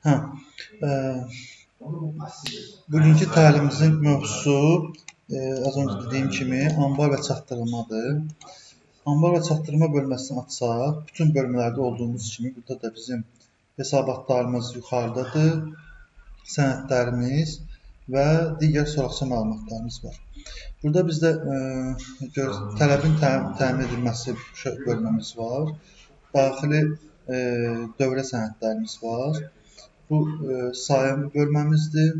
Hə, bugünkü təlimimizin mövzusu, az öncə dediyim kimi, anbar və çatdırılmadır. Anbar və çatdırılma bölməsini açsaq, bütün bölmələrdə olduğumuz kimi, burada da bizim hesabatlarımız yuxarıdadır, sənədlərimiz və digər soraqça məlumatlarımız var. Burada bizdə tələbin təmin edilməsi bölməmiz var, daxili dövrə sənədlərimiz var. Bu sayım bölməmizdir,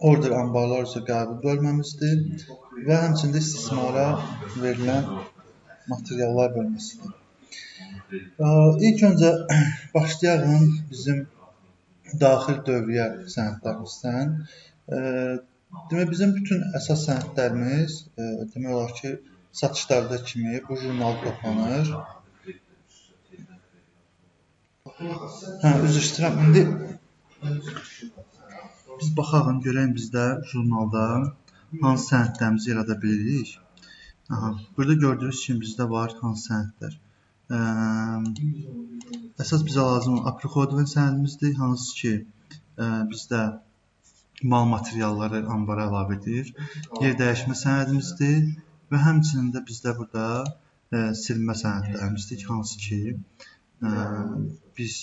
order anbarlar üzrə qəbul bölməmizdir və həmçində istismara verilən materiallar bölməsidir. İlk öncə başlayaq bizim daxil dövriyyə sənədlərimizdən. Demək, bizim bütün əsas sənədlərimiz, demək olar ki, satışlarda kimi bu jurnal toplanır. Hə, üzr istəyirəm. İndi biz baxaq, görək bizdə jurnalda hansı sənədlərimizi yarada bilirik. Aha, burada gördüyünüz kimi bizdə var hansı sənədlər. Əsas bizə lazım olan aprikodun sənədimizdir, hansı ki bizdə mal materialları ambara əlavə edir. Yer dəyişmə sənədimizdir və həmçinin də bizdə burada silmə sənədlərimizdir ki, hansı ki biz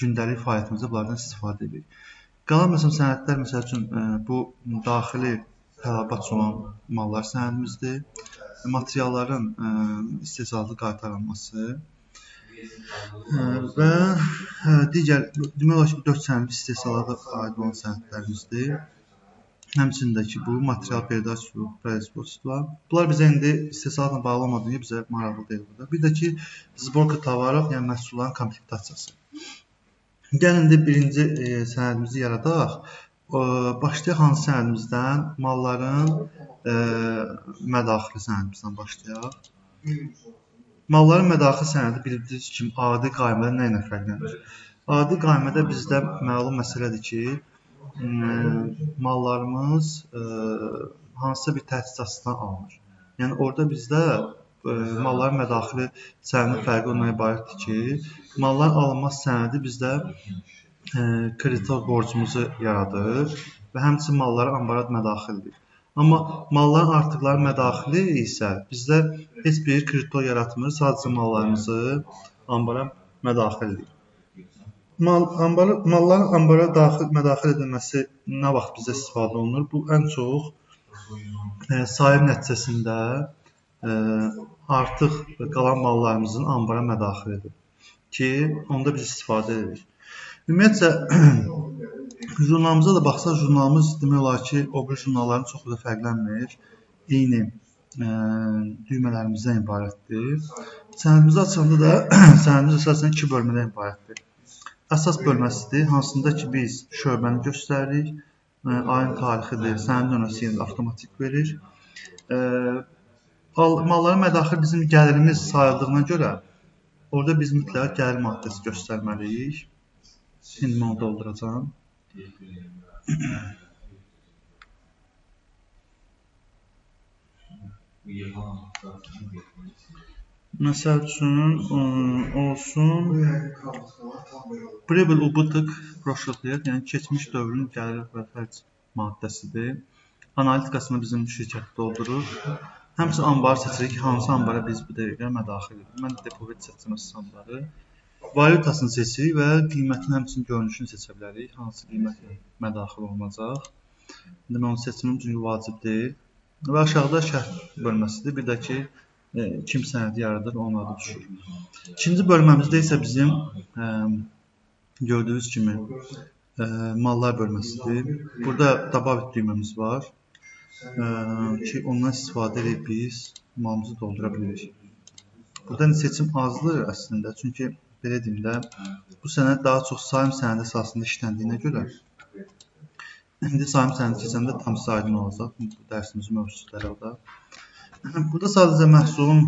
gündəlik fəaliyyətimizdə bunlardan istifadə edirik. Qalan məsələn sənədlər, məsəl üçün bu daxili tələbat olan mallar sənədimizdir, materialların istehsalatı qaytarılması və digər, demək olar ki, 4 sənəd istehsalata aid olan sənədlərimizdir. Həmçinin də ki, bu material peredaçı производства. Bunlar bizə indi istehsalatla bağlı olmadığı bizə maraqlı deyil burada. Bir də ki, sborka tovarov, yəni məhsulların komplektasiyası. Gəlin indi birinci sənədimizi yaradaq. Başlayaq hansı sənədimizdən? Malların mədaxili sənədimizdən başlayaq. Malların mədaxili sənədi bildiyiniz kimi adi qaymədə nə ilə fərqlənir? Adi qaymədə bizdə məlum məsələdir ki, mallarımız hansısa bir təchizatdan alınır. Yəni orada bizdə malların mədaxili sənədinin fərqi ondan ibarətdir ki, malların alınmaz sənədi bizdə kreditor borcumuzu yaradır və həmçinin malları ambara mədaxildir. Amma malların artıqları mədaxili isə bizdə heç bir kreditor yaratmır, sadəcə mallarımızı ambara mədaxildir. Malların ambara mədaxil edilməsi nə vaxt bizə istifadə olunur? Bu ən çox sayım nəticəsində artıq qalan mallarımızın ambara mədaxilidir ki, onda biz istifadə edirik. Ümumiyyətcə, jurnalımıza da baxsaq, jurnalımız demək olar ki, o bir jurnalların çox da fərqlənmir. Eyni düymələrimizdən ibarətdir. Sənədimizi açanda da sənədimiz əsasən iki bölmədən ibarətdir. Əsas bölməsidir, hansında ki biz şöbəni göstəririk, ayın tarixidir, sənəd nömrəsi yenə də avtomatik verir. Malların mədaxili bizim gəlirimiz sayıldığına görə orada biz mütləq gəlir maddəsi göstərməliyik. İndi mən onu dolduracağam. Məsəl üçün, olsun, Прибыль убыток прошлых лет, yəni keçmiş dövrün gəlir və xərc maddəsidir. Analitikasını bizim şirkət doldurur. Həmçinin anbarı seçirik ki, hansı anbara biz bu dəqiqə mədaxil edirik. Mən deposit seçəcəm əsas anbarı. Valyutasını seçirik və qiymətin həmçinin görünüşünü seçə bilərik. Hansı qiymətlə mədaxil olunacaq. İndi mən onu seçmirəm, çünki vacib deyil. Və aşağıda şərh bölməsidir. Bir də ki, kim sənədi yaradır, onun adı düşür. İkinci bölməmizdə isə bizim gördüyünüz kimi mallar bölməsidir. Burada dabavit düyməmiz var ki, ondan istifadə edib biz malımızı doldura bilirik. Burada seçim azdır əslində, çünki belə deyim də, bu sənəd daha çox sayım sənədi əsasında işləndiyinə görə indi sayım sənədi keçəndə tam sizə aydın olacaq bu dərsimizin mövzuları o da. Burada sadəcə məhsulun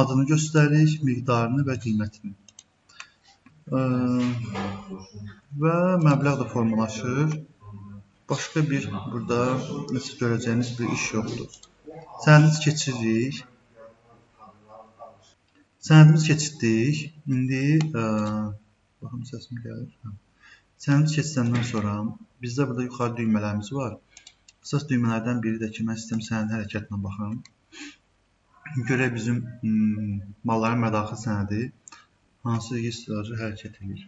adını göstəririk, miqdarını və qiymətini. Və məbləğ də formalaşır. Başqa bir burada necə görəcəyiniz bir iş yoxdur. Sənədimizi keçiririk. Sənədimizi keçirtdik. İndi baxım səsim gəlir. Hə. Sənədimizi keçirəndən sonra bizdə burada yuxarı düymələrimiz var. Əsas düymələrdən biri də ki, mən istəyirəm sənədin hərəkətinə baxım. Görək bizim malların mədaxil sənədi hansı registrlərdə hərəkət edir.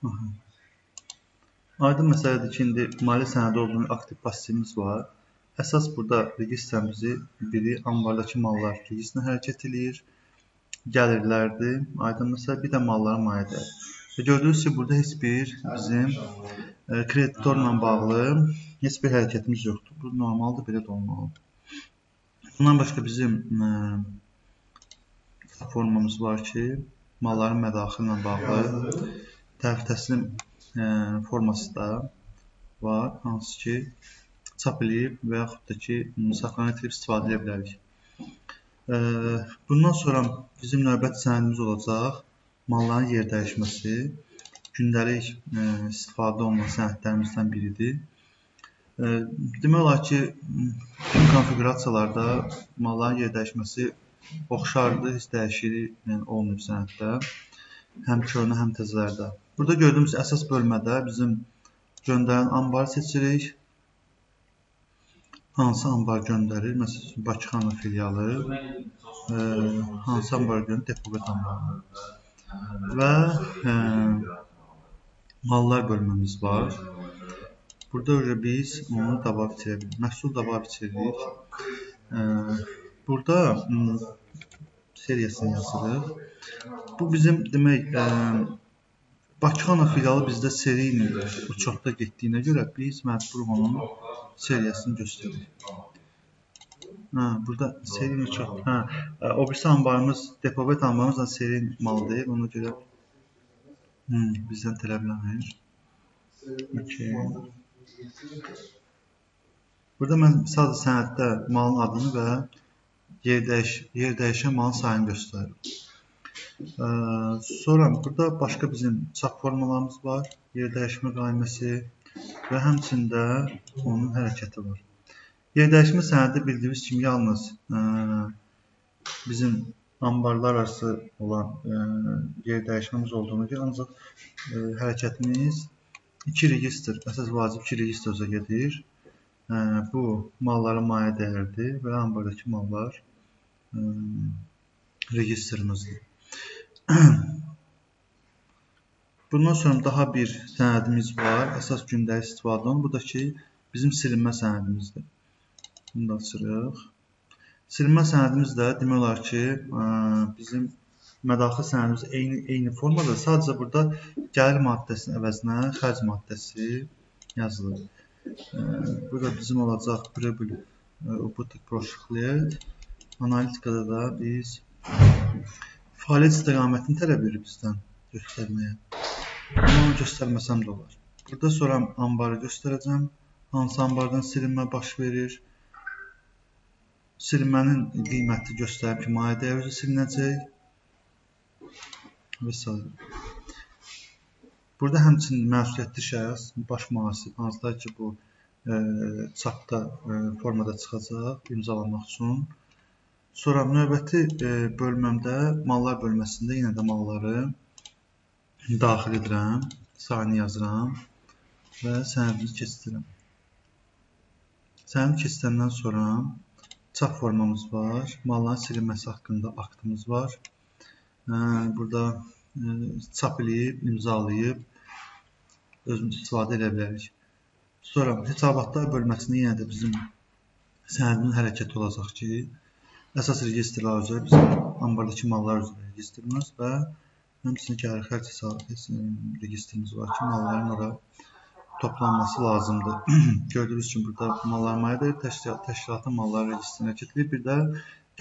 Aha. Aydın məsələdir ki, indi maliyyə sənədi olduğunu aktiv passivimiz var. Əsas burada registrimizi biri ambardakı mallar registrinə hərəkət eləyir, gəlirlərdir. Aydın məsələ, bir də malların maliyyə dəyəri. Və gördüyünüz ki, burada heç bir bizim kreditorla bağlı heç bir hərəkətimiz yoxdur. Bu normaldır, belə də olmalıdır. Bundan başqa bizim formamız var ki, malların mədaxili ilə bağlı tərif təslim forması da var, hansı ki, çap eləyib və yaxud da ki, saxlanı itirib istifadə edə bilərik. Bundan sonra bizim növbəti sənədimiz olacaq malların yer dəyişməsi. Gündəlik istifadə olunan sənədlərimizdən biridir. Demək olar ki, bütün konfiqurasiyalarda malların yer dəyişməsi oxşardır, heç dəyişiklik olmayıb sənəddə, həm köhnə, həm təzələrdə. Burada gördüyümüz əsas bölmədə bizim göndərən ambarı seçirik. Hansı ambar göndərir? Məsəl üçün, Bakıxana filialı, hansı ambar göndərir? Depovet ambarı. Və mallar bölməmiz var. Burada öyle biz onu dava bitirə bilirik. Məhsul dava bitiririk. Burada seriyasını yazırıq. Bu bizim demək, Bakıxana filialı bizdə seri ilə uçaqda getdiyinə görə biz məcburuq onun seriyasını göstəririk. Hə, burada seri ilə uçaq. Hə, o birisi ambarımız, depovet ambarımız da seri mal deyil. Ona görə bizdən tələb eləmir. Okay. Burada mən sadəcə sənəddə malın adını və yer dəyişən malın sayını göstərirəm. Sonra burada başqa bizim çap formalarımız var, yer dəyişmə qaiməsi və həmçində onun hərəkəti var. Yer dəyişmə sənədi bildiyimiz kimi yalnız bizim ambarlar arası olan yer dəyişməmiz olduğuna görə ancaq hərəkətimiz iki registr, əsas vacib iki registr üzrə gedir. Bu malların maliyyə dəyəridir və ambardakı mallar registrimizdir. Bundan sonra daha bir sənədimiz var. Əsas gündəlik istifadə olunur. Bu da ki, bizim silinmə sənədimizdir. Bunu da açırıq. Silinmə sənədimiz də demək olar ki, bizim mədaxil sənədimiz eyni formada. Sadəcə burada gəlir maddəsinin əvəzinə xərc maddəsi yazılır. Burada bizim olacaq Pribıl Ubuntu Proşiklet. Analitikada da biz fəaliyyət istiqamətini tələb edir bizdən göstərməyə. Amma onu göstərməsəm də olar. Burada sonra ambarı göstərəcəm. Hansı ambardan silinmə baş verir. Silinmənin qiyməti göstərib ki, maliyyə dəyəri üzrə silinəcək və s. Burada həmçinin məsuliyyətli şəxs, baş mühasib, hansılar ki, bu çapda formada çıxacaq imzalamaq üçün. Sonra növbəti bölməmdə, mallar bölməsində yenə də malları daxil edirəm, sayını yazıram və sənədimizi keçirdirəm. Sənədi keçirəndən sonra çap formamız var, malların silinməsi haqqında aktımız var. Burada çap eləyib, imzalayıb özümüz istifadə edə bilərik. Sonra hesabatlar bölməsində yenə də bizim sənədimizin hərəkəti olacaq ki, əsas registrlər üzrə bizim ambardakı mallar üzrə registrimiz və həmçinin gəlir xərc registrimiz var ki, malların ora toplanması lazımdır. Gördüyünüz kimi burada mallar maliyyə təşkilatın malları registrinə hərəkət edir. Bir də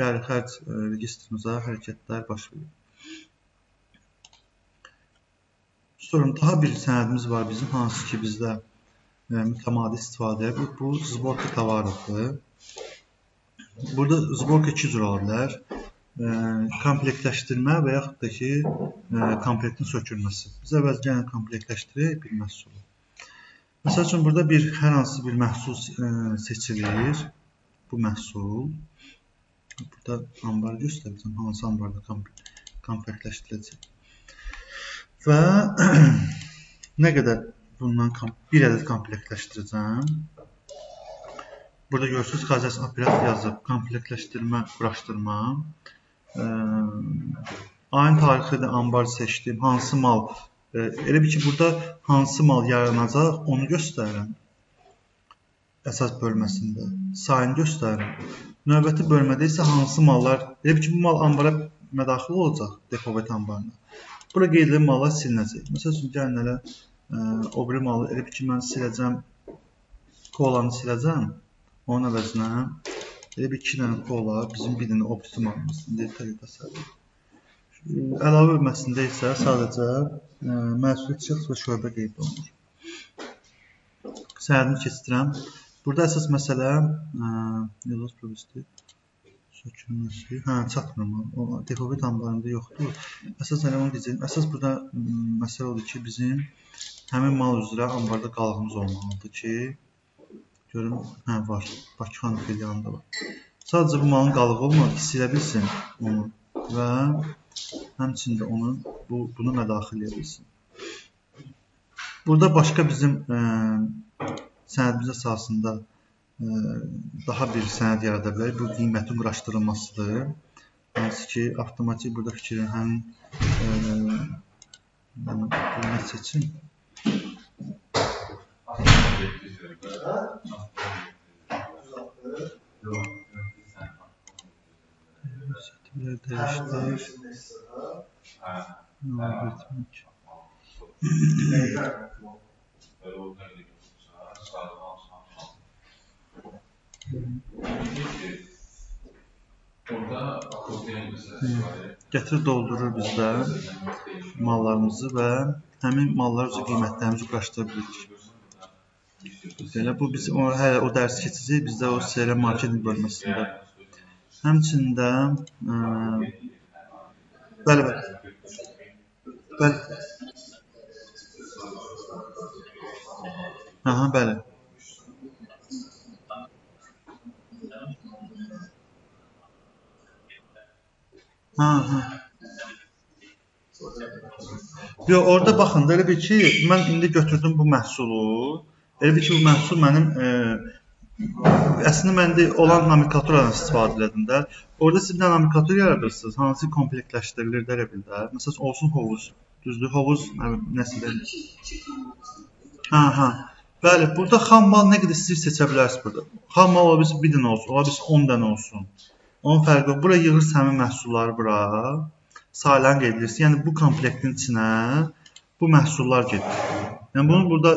gəlir xərc registrimizə hərəkətlər baş verir. Sonra daha bir sənədimiz var bizim, hansı ki bizdə mütəmadi istifadə edir. Bu zborka tovarıdır. Burada zborka iki cür ola bilər. Komplektləşdirmə və yaxud da ki, komplektin sökülməsi. Biz əvvəl gəlin komplektləşdirək bir məhsulu. Məsəl üçün, burada hər hansı bir məhsul seçilir. Bu məhsul. Burada ambarı göstərəcəm, hansı ambarda komplektləşdiriləcək. Və nə qədər bundan bir ədəd komplektləşdirəcəm. Burada görürsünüz, xərcəsi operator yazıb, komplektləşdirmə, quraşdırma. Ayın tarixi də ambar seçdim, hansı mal, elə bil ki, burada hansı mal yaranacaq, onu göstərirəm. Əsas bölməsində sayını göstərirəm. Növbəti bölmədə isə hansı mallar, elə bil ki, bu mal ambara mədaxil olacaq, depovet ambarına. Bura qeyd edilən mallar silinəcək. Məsəl üçün, gəlin elə o biri malı, elə bil ki, mən siləcəm, kolanı siləcəm, onun əvəzinə elə bir 2 dənə kola, bizim bir dənə o birisi malımız. İndi təsəvvür. Əlavə bölməsində isə sadəcə məhsul çıxış və şöbə qeyd olunur. Sənədini keçirəm. Burada əsas məsələ yoldaş provisti sökülməsi. Hə, çatmır. O depovet ambarında yoxdur. Əsas elə onu deyəcəyim. Əsas burada məsələ odur ki, bizim həmin mal üzrə ambarda qalığımız olmalıdır ki, görüm, hə, var. Bakıxan filialında var. Sadəcə bu malın qalığı olmalı ki, silə bilsin onu və həmçində onu, bunu mədaxil edə bilsin. Burada başqa bizim sənədimiz əsasında daha bir sənəd yarada bilərik. Bu qiymətin quraşdırılmasıdır. Hansı ki, avtomatik burada fikrin həmin qiymət seçim. Sətirlər dəyişdir. Algoritmik. Gətirir, doldurur bizdə mallarımızı və həmin mallar üzrə qiymətlərimizi quraşdıra bilirik. Belə, bu biz hələ o dərsi keçəcəyik, bizdə o CRM marketinq bölməsində. Həmçində, bəli, bəli. Bəli. Aha, bəli. Ha, ha. Yox, orada baxın da, elə bil ki, mən indi götürdüm bu məhsulu. Elə bil ki, bu məhsul mənim, əslində mən indi olan nomenklaturadan istifadə elədim də. Orada siz bir dənə nomenklatur yaradırsınız, hansı komplektləşdirilir də elə bil də. Məsələn, olsun hovuz, düzdür, hovuz nəsə də. Ha, ha. Bəli, burada xam mal nə qədər istəyir seçə bilərsiniz burada. Xam mal ola bilsin bir dənə olsun, ola bilsin 10 dənə olsun. Onun fərqi yox. Bura yığırsınız həmin məhsulları bura, saylarını qeyd edirsiniz. Yəni, bu komplektin içinə bu məhsullar gedir. Yəni, bunun burada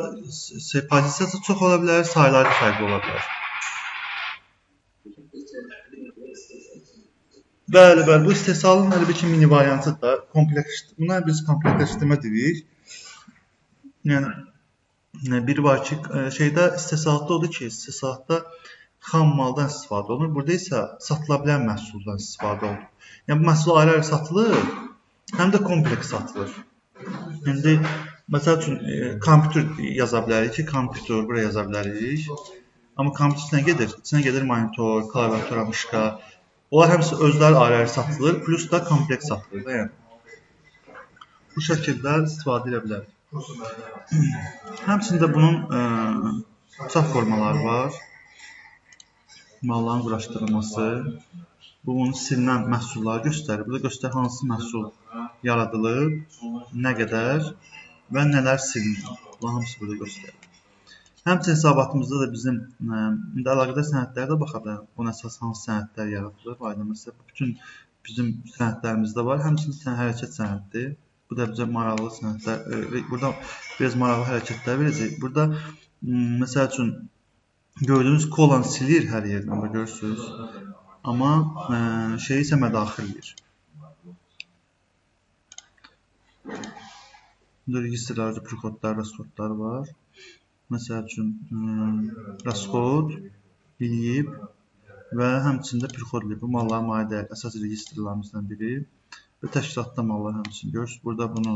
pozisiyası çox ola bilər, sayları fərqli ola bilər. Bəli, bəli, bu istehsalın elə bir ki, mini variantıdır da. Buna biz komplektləşdirmə deyirik. Yəni, biri var ki, şeydə istehsalatda odur ki, istehsalatda xam maldan istifadə olunur. Burada isə satıla bilən məhsuldan istifadə olunur. Yəni, bu məhsul ayrı-ayrı satılır, həm də kompleks satılır. İndi, məsəl üçün, kompüter yaza bilərik ki, kompüter buraya yaza bilərik. Amma kompüter içinə gedir? İçinə gedir monitor, klaviatura, mışka. Onlar həmsi özləri ayrı-ayrı satılır, plus da kompleks satılır da, yəni. Bu şəkildə istifadə edə bilərik. Həmçində bunun çap formaları var. Malların quraşdırılması. Bu, onun silinən məhsulları göstərir. Burada göstərir hansı məhsul yaradılıb, nə qədər və nələr silinir. Bunların hamısı burada göstərir. Həmçinin hesabatımızda da bizim indi əlaqədar sənədlərə də baxa bilərik. Buna əsas hansı sənədlər yaradılır? Ayda məsələn, bütün bizim sənədlərimizdə var. Həmçinin hərəkət sənədidir. Bu da bizə maraqlı sənədlər, burada biraz maraqlı hərəkətlər verəcək. Burada, məsəl üçün, gördüyünüz kolanı silir hər yerdən, burada görürsünüz. Amma şeyi isə mədaxil edir. Burada registrlərdə prikodlar, rasxodlar var. Məsəl üçün, rasxod eləyib və həmçində prixod eləyib. Bu malların maye dəyər əsas registrlərimizdən biri. Və təşkilatda mallar həmçinin. Görürsünüz, burada bunu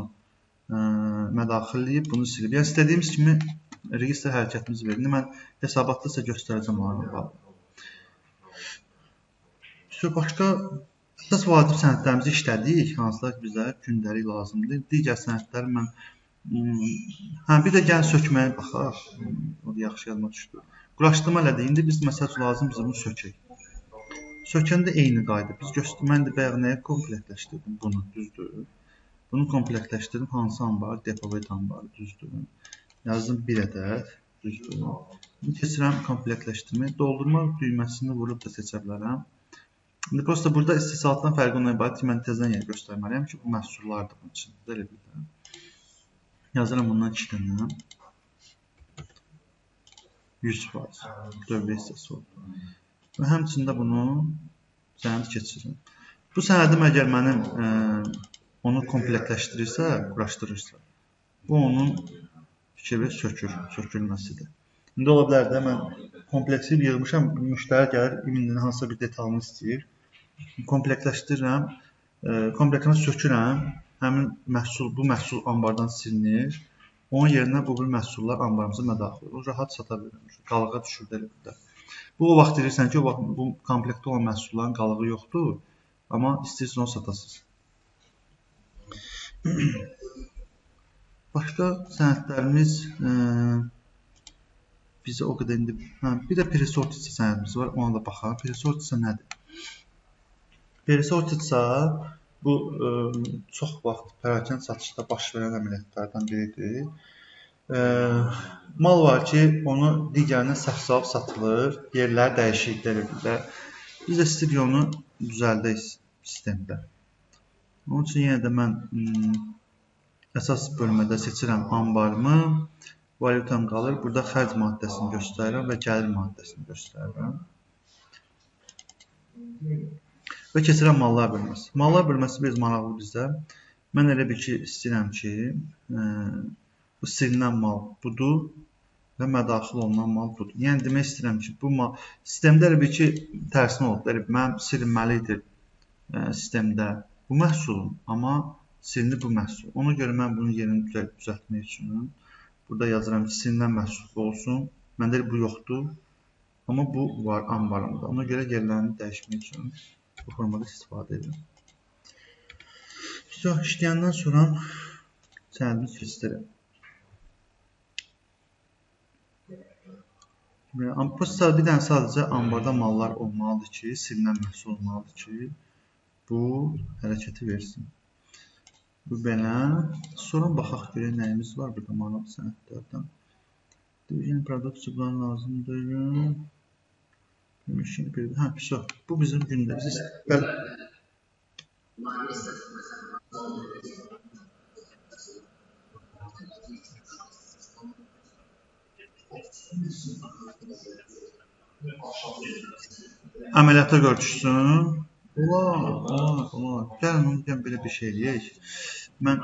mədaxil eləyib, bunu silib. Yəni, istədiyimiz kimi Registr hərəkətimizi verir. İndi mən hesabatda sizə göstərəcəm onlarla bağlı. Başqa əsas vacib sənədlərimizi işlədik, hansılar ki, bizə gündəlik lazımdır. Digər sənədləri mən... Hə, bir də gəlin sökməyə baxaq. O da yaxşı yadıma düşdü. Quraşdırma elədik. İndi biz məsəl üçün lazım bizə bunu sökək. Sökəndə eyni qayda. Mən də bayaq nəyə komplektləşdirdim bunu, düzdür. Bunu komplektləşdirdim. Hansı anbar? Depovet anbarı, düzdür. Yazdım bir ədəd, düzdür. İndi keçirəm komplektləşdirməyi. Doldurma düyməsini vurub da seçə bilərəm. İndi prosta burada istehsalatdan fərqi ondan ibarət ki, mən təzədən yer göstərməliyəm ki, bu məhsullardır bunun içində, elə bir də. Yazıram bundan 2 dənə. 100% dövrə hissəsi oldu. Və həmçində bunu sənəd keçirirəm. Bu sənədim əgər mənim onu komplektləşdirirsə, quraşdırırsa, bu onun fikri sökür, sökülməsidir. İndi ola bilər də, mən kompleksi yığmışam, müştəri gəlir, ümumən hansısa bir detalını istəyir. Komplektləşdirirəm, komplektini sökürəm, həmin məhsul, bu məhsul anbardan silinir. Onun yerinə bu bir məhsullar anbarımıza mədaxil olur. Rahat sata bilirəm, qalığa düşür də elə bir də. Bu o vaxt deyirsən ki, o vaxt bu komplektdə olan məhsulların qalığı yoxdur, amma istəyirsən onu satasınız. Başqa sənədlərimiz bizə o qədər indi... Hə, bir də presortitsa sənədimiz var, ona da baxaq. Presortitsa nədir? Presortitsa bu çox vaxt pərakəndə satışda baş verən əməliyyatlardan biridir. Mal var ki, onu digərinə səhv salıb satılır, yerləri dəyişir də. Biz də istəyirik onu düzəldək sistemdə. Onun üçün yenə də mən əsas bölmədə seçirəm anbarımı, valyutam qalır. Burada xərc maddəsini göstərirəm və gəlir maddəsini göstərirəm. Və keçirəm mallar bölməsi. Mallar bölməsi biraz maraqlı bizdə. Mən elə bir ki, istəyirəm ki, bu silinən mal budur və mədaxil olunan mal budur. Yəni, demək istəyirəm ki, bu mal sistemdə elə bir ki, tərsinə olub. Elə bir, mənim silinməli idi sistemdə bu məhsulum, amma silinir bu məhsul. Ona görə mən bunun yerini düzəltmək üçün burada yazıram ki, silinən məhsul olsun. Məndə elə bu yoxdur, amma bu var anbarımda. Ona görə yerlərini dəyişmək üçün bu formada istifadə edirəm. İşləyəndən sonra sənədimi keçirirəm. Bir dənə sadəcə anbarda mallar olmalıdır ki, silinən məhsul olmalıdır ki, bu hərəkəti versin. Bu belə. Sonra baxaq görək nəyimiz var burada maraqlı sənədlərdən. Division produksiya plan lazımdır. Hə, bu bizim gündə. Bəli. Əməliyyata görə düşsün. Olar, olar, olar. Gəlin, onu gəlin, belə bir şey eləyək. Mən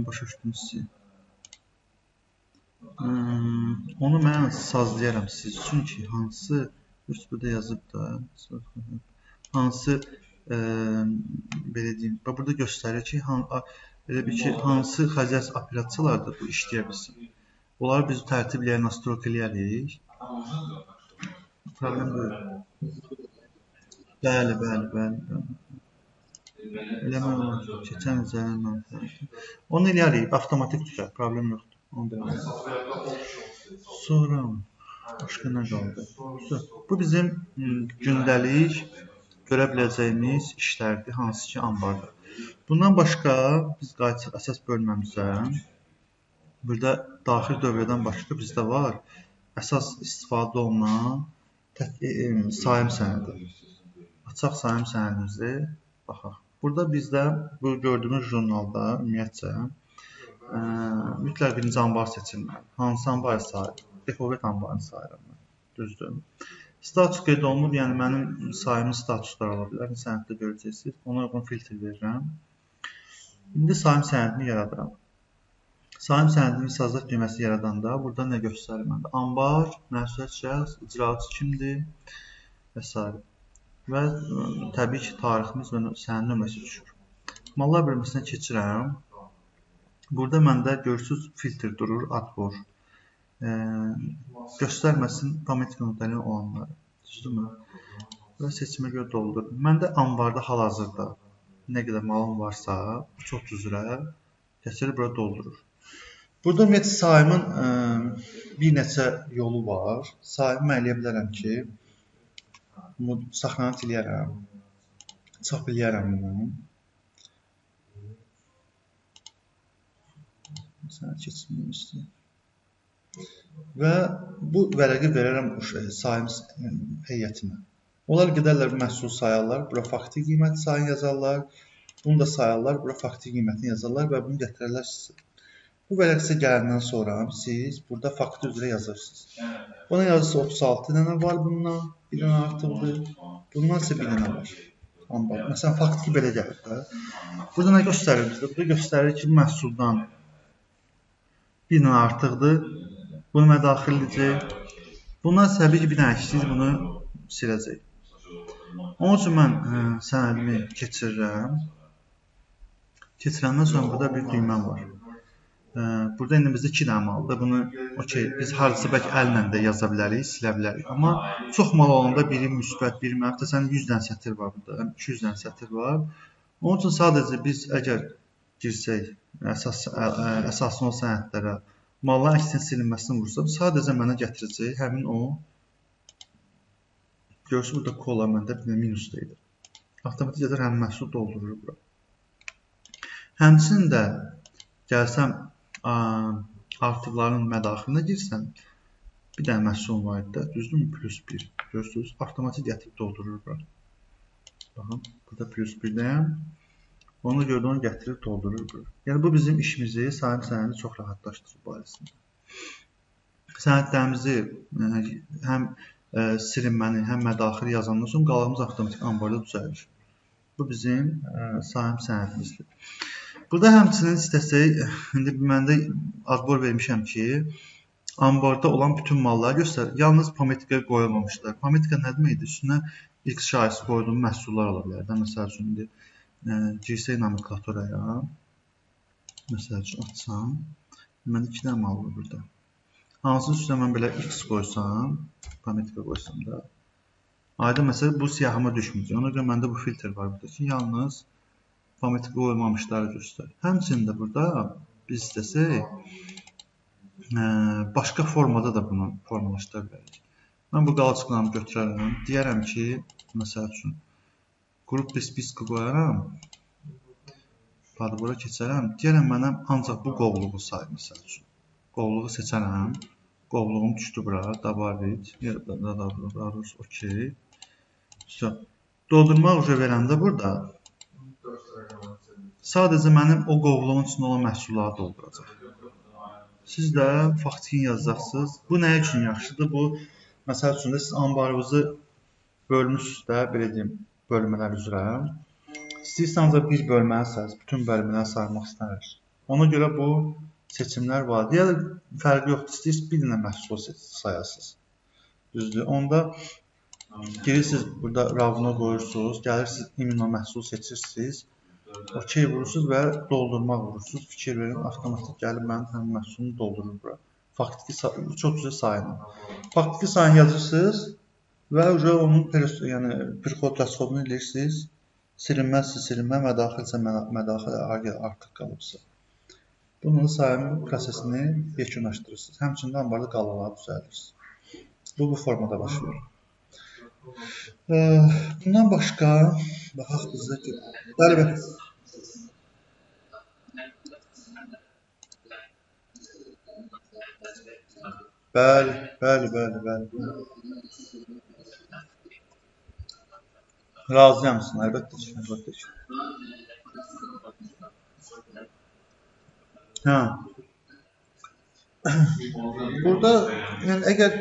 başa düşdüm sizi. Onu mən sazlayaram siz üçün ki, hansı, burada yazıb da, hansı, belə deyim, bax, burada göstərir ki, elə bir ki, hansı xəzəz operasiyalarda bu işləyə bilsin. Onları biz tərtibləyər, nastrok eləyərik. Problem deyil. Bəli, bəli, bəli, bəli. Eləmək olar. Keçən il mən. Onu eləyərik, avtomatik düşər, problem yoxdur. Onu da eləyərik. Sonra başqa nə qaldı? Bu bizim gündəlik görə biləcəyimiz işlərdir, hansı ki anbarda. Bundan başqa biz qayıtsaq əsas bölməmizə, burada daxil dövrədən başqa bizdə var əsas istifadə olunan sayım sənədi. Açaq sayım sənədimizi, baxaq. Burada bizdə bu gördüyümüz jurnalda ümumiyyətcə mütləq birinci anbar seçilməlidir. Hansı anbarı sayır? Depovet anbarını sayıram mən. Düzdür. Status qeyd olunub, yəni mənim sayımın statusları ola bilər. Sənəddə görəcəksiniz. Ona uyğun filtr verirəm. İndi sayım sənədini yaradıram. Sayım sənədini sazlıq düyməsi yaradanda burada nə göstərir məndə? Anbar, məsuliyyət şəxs, icraçı kimdir və s. Və təbii ki, tariximiz və sənəd nömrəsi düşür. Mallar bölməsinə keçirəm. Burada məndə görürsünüz filtr durur, adbor. Göstərməsin pametka notları olanları. Düzdürmü? Və seçimə görə doldur. Məndə anbarda hal-hazırda nə qədər malım varsa 3.30 üzrə gətirir, bura doldurur. Burada ümumiyyətlə sayımın bir neçə yolu var. Sayımı mən eləyə bilərəm ki, bunu saxlanat eləyərəm, çap eləyərəm bunu. Sənəd keçirməyim istəyir. Və bu vərəqi verərəm sayım heyətinə. Onlar gedərlər bu məhsulu sayarlar, bura faktiki qiymət sayını yazarlar, bunu da sayarlar, bura faktiki qiymətini yazarlar və bunu gətirərlər sizə. Bu vərəq sizə gələndən sonra siz burada faktiki üzrə yazırsınız. Buna yazırsınız 36 dənə var bundan, bir dənə artıqdır, bundan isə bir dənə var. Ambar. Məsələn, faktiki belə gəlir də. Burada nə göstərir bizdə? Burada göstərir ki, məhsuldan bir dənə artıqdır, bunu mən daxil edəcək. Bundan təbii ki, bir dənə əksik, bunu siləcək. Onun üçün mən sənədimi keçirirəm. Keçirəndən sonra burada bir düyməm var. Burada indi bizdə 2 dənə maldır. Bunu okey, biz hardasa bəlkə əllə də yaza bilərik, silə bilərik. Amma çox mal olanda biri müsbət, biri mənfi, məsələn 100 dənə sətir var burada, 200 dənə sətir var. Onun üçün sadəcə biz əgər girsək əsaslı o sənədlərə, malların əksinin silinməsini vursam, sadəcə mənə gətirəcək həmin o, görürsünüz burada kola məndə bir minus da idi. Avtomatik gəlir həmin məhsul doldurur bura. Həmçinin də gəlsəm artıqların mədaxilinə girsəm, bir dənə məhsul var idi də, düzdürmü? +1. Görürsünüz, avtomatik gətirib doldurur bura. Baxın, burada +1-dəyəm. Ona görə də onu gətirib doldurur bura. Yəni, bu bizim işimizi, sayım sənədi çox rahatlaşdırır barəsində. Sənədlərimizi həm silinməni, həm mədaxili yazandan sonra qalığımız avtomatik ambarda düzəlir. Bu bizim sayım sənədimizdir. Burada həmçinin istəsək, indi məndə adbor vermişəm ki, ambarda olan bütün malları göstərir. Yalnız pametka qoyulmamışlar. Pametka nə deməkdir? Üstünə X şahisi qoyduğum məhsullar ola bilər də. Məsəl üçün, indi girsək nomenklaturaya, məsəl üçün açsam, məndə 2 dənə mal var burada. Hansı üstünə mən belə X qoysam, pametka qoysam da, aydın məsələ bu siyahıma düşməyəcək. Ona görə məndə bu filtr var burada ki, yalnız pametka qoyulmamışları göstərir. Həmçinin də burada biz istəsək, başqa formada da bunu formalaşdıra bilərik. Mən bu qalçıqlarımı götürərəm. Deyərəm ki, məsəl üçün, qrup spiska qoyaram, podbora keçərəm. Deyərəm mənə ancaq bu qovluğu say, məsəl üçün. Qovluğu seçərəm. Qovluğum düşdü bura. Dabavit. Daha doğrusu, okey. Doldurmaq uca verəndə burada sadəcə mənim o qovluğun içində olan məhsulları dolduracaq. Siz də faktiki yazacaqsınız. Bu nə üçün yaxşıdır? Bu, məsəl üçün də siz ambarınızı bölmüşsünüz də, belə deyim, bölmələr üzrə. İstəyirsiniz ancaq bir bölməni sayırsınız, bütün bölmələri saymaq istəmirsiniz. Ona görə bu seçimlər var. Digər fərqi yoxdur. İstəyirsiniz bir dənə məhsul sayasınız. Düzdür. Onda girirsiniz, burada ravno qoyursunuz, gəlirsiniz, imino məhsul seçirsiniz. Okey vurursunuz və doldurmaq vurursunuz. Fikir verin, avtomatik gəlib mənim həmin məhsulumu doldurur bura. Faktiki 3.30 sayını. Faktiki sayını yazırsınız və onun prixod rasxodunu eləyirsiniz. Silinməzsə silinmə, mədaxilsə mədaxil artıq qalıbsa. Bunun sayım prosesini yekunlaşdırırsınız. Həmçinin də ambarda qalıqları düzəldirsiniz. Bu formada baş verir. Bundan başqa, baxaq bizdə ki, bəli, bəli. Bəli, bəli, bəli, bəli. Razıyam sizin, əlbəttə ki, əlbəttə ki. Hə. Burada, yəni, əgər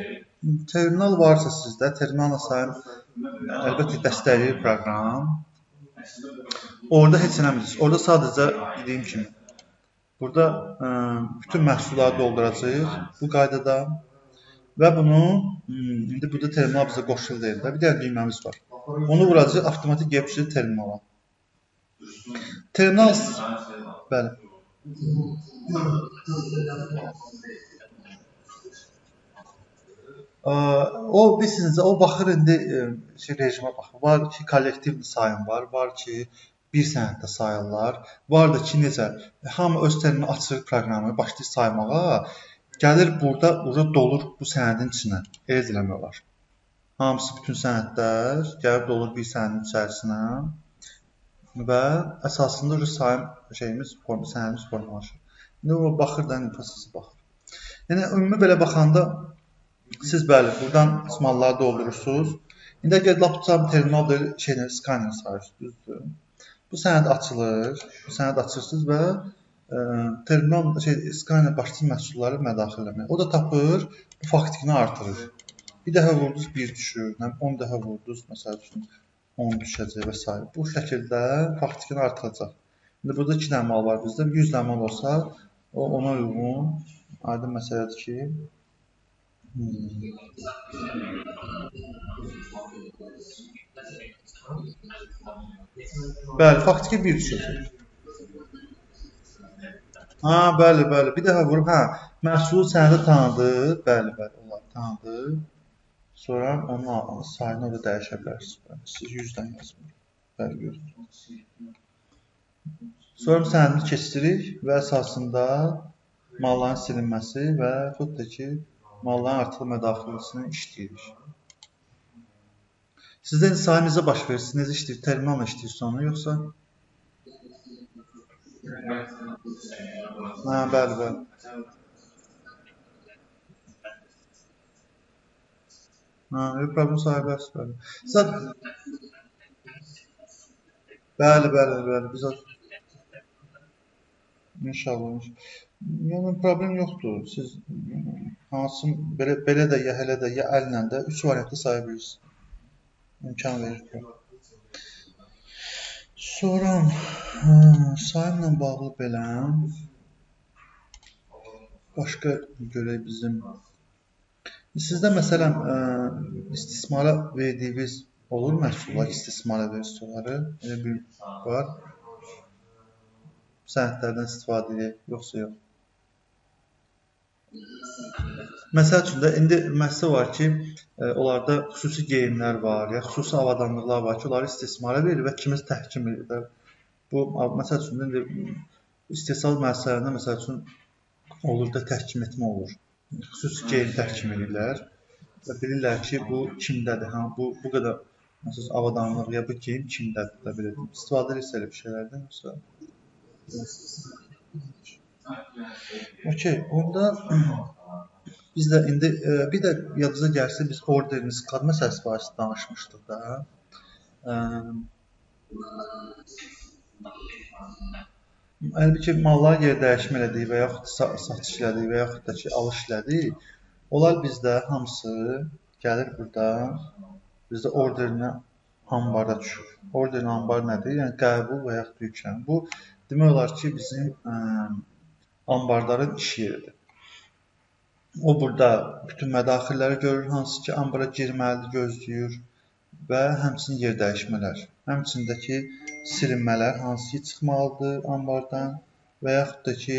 terminal varsa sizdə, terminalla sayım, əlbəttə dəstəkləyir proqram. Orada heç eləmirsiniz. Orada sadəcə dediyim kimi, burada bütün məhsulları dolduracağıq bu qaydada və bunu, indi burada terminal bizə qoşulu deyil də, bir dənə düyməmiz var. Onu vuracaq, avtomatik gəlib düşür terminala. Terminal, bəli. O bilirsiniz, o baxır indi rejimə baxır. Var ki, kollektiv sayım var, var ki, bir sənəddə sayırlar. Var da ki, necə? Hamı öz terminalını açır proqramı, başlayır saymağa. Gəlir burada, dolur bu sənədin içinə. Elə də eləmək olar. Hamısı bütün sənədlər gəlib dolur bir sənədin içərisinə və əsasında uca sayım şeyimiz, sənədimiz formalaşır. İndi o baxır da, prosesə baxır. Yəni, ümumi belə baxanda siz bəli, buradan malları doldurursunuz. İndi əgər lap tutsam terminal deyil, şeylə, skaner sayırsınız, düzdür. Bu sənəd açılır, bu sənəd açırsınız və terminal, skaner başlayır məhsulları mədaxil eləməyə. O da tapır, bu faktikini artırır. Bir dəfə vurdunuz, 1 düşür, 10 dəfə vurdunuz, məsəl üçün 10 düşəcək və s. Bu şəkildə faktikini artıracaq. İndi burada 2 dənə mal var bizdə, 100 dənə mal olsa, o ona uyğun, aydın məsələdir ki, Bəli, faktiki 1 düşəcək. Ha, bəli, bəli. Bir dəfə vurub, hə, məhsulu sənədə tanıdı. Bəli, bəli, onlar tanıdı. Sonra onun sayını orada dəyişə bilərsiniz. Bəli, siz 100-dən yazın. Bəli, görürsünüz. Sonra sənədimizi keçirik və əsasında malların silinməsi və tut da ki, malların artıq mədaxilisini işləyirik. Sizdə indi sayım necə baş verir? Siz necə işləyir? Terminalla işləyirsiniz onu, yoxsa? Hə, bəli, bəli. Hə, yox, problem saya bilərsiniz, bəli. Sizə... Bəli, bəli, bəli. Biz... İnşallah, inşallah. Yəni, problem yoxdur. Siz hansı, belə də, ya elə də, ya əllə də 3 variantda saya bilirsiniz. İmkan verir ki. Sonra sayımla bağlı belə başqa görək bizim. Sizdə məsələn istismara verdiyiniz olur məhsullar, istismara verirsiniz onları. Elə bir var. Sənədlərdən istifadə edək, yoxsa yox. Məsəl üçün də indi müəssisə var ki, onlarda xüsusi geyimlər var, ya xüsusi avadanlıqlar var ki, onları istismara verir və kimisə təhkim edir. Bu, məsəl üçün də indi istehsal müəssisələrində məsəl üçün olur da təhkim etmə olur. Xüsusi geyim təhkim edirlər və bilirlər ki, bu kimdədir, hə, bu qədər məsəl üçün avadanlıq ya bu geyim kimdədir da belə deyim. İstifadə edirsə elə bir şeylərdən yoxsa? Okey, onda biz də indi bir də yadınıza gəlsə biz orderin sklad məsələsi barəsində danışmışdıq da. Əlbəttə ki, mallar yer dəyişmə elədik və yaxud satış elədik və yaxud da ki, alış elədik. Onlar bizdə hamısı gəlir burada, bizdə orderinə ambara düşür. Orderin ambar nədir? Yəni qəbul və yaxud yüklənmə. Bu demək olar ki, bizim ambarların iş yeridir. O burada bütün mədaxilləri görür, hansı ki, ambara girməlidir, gözləyir və həmçinin yer dəyişmələr. Həmçinin də ki, silinmələr, hansı ki, çıxmalıdır ambardan və yaxud da ki,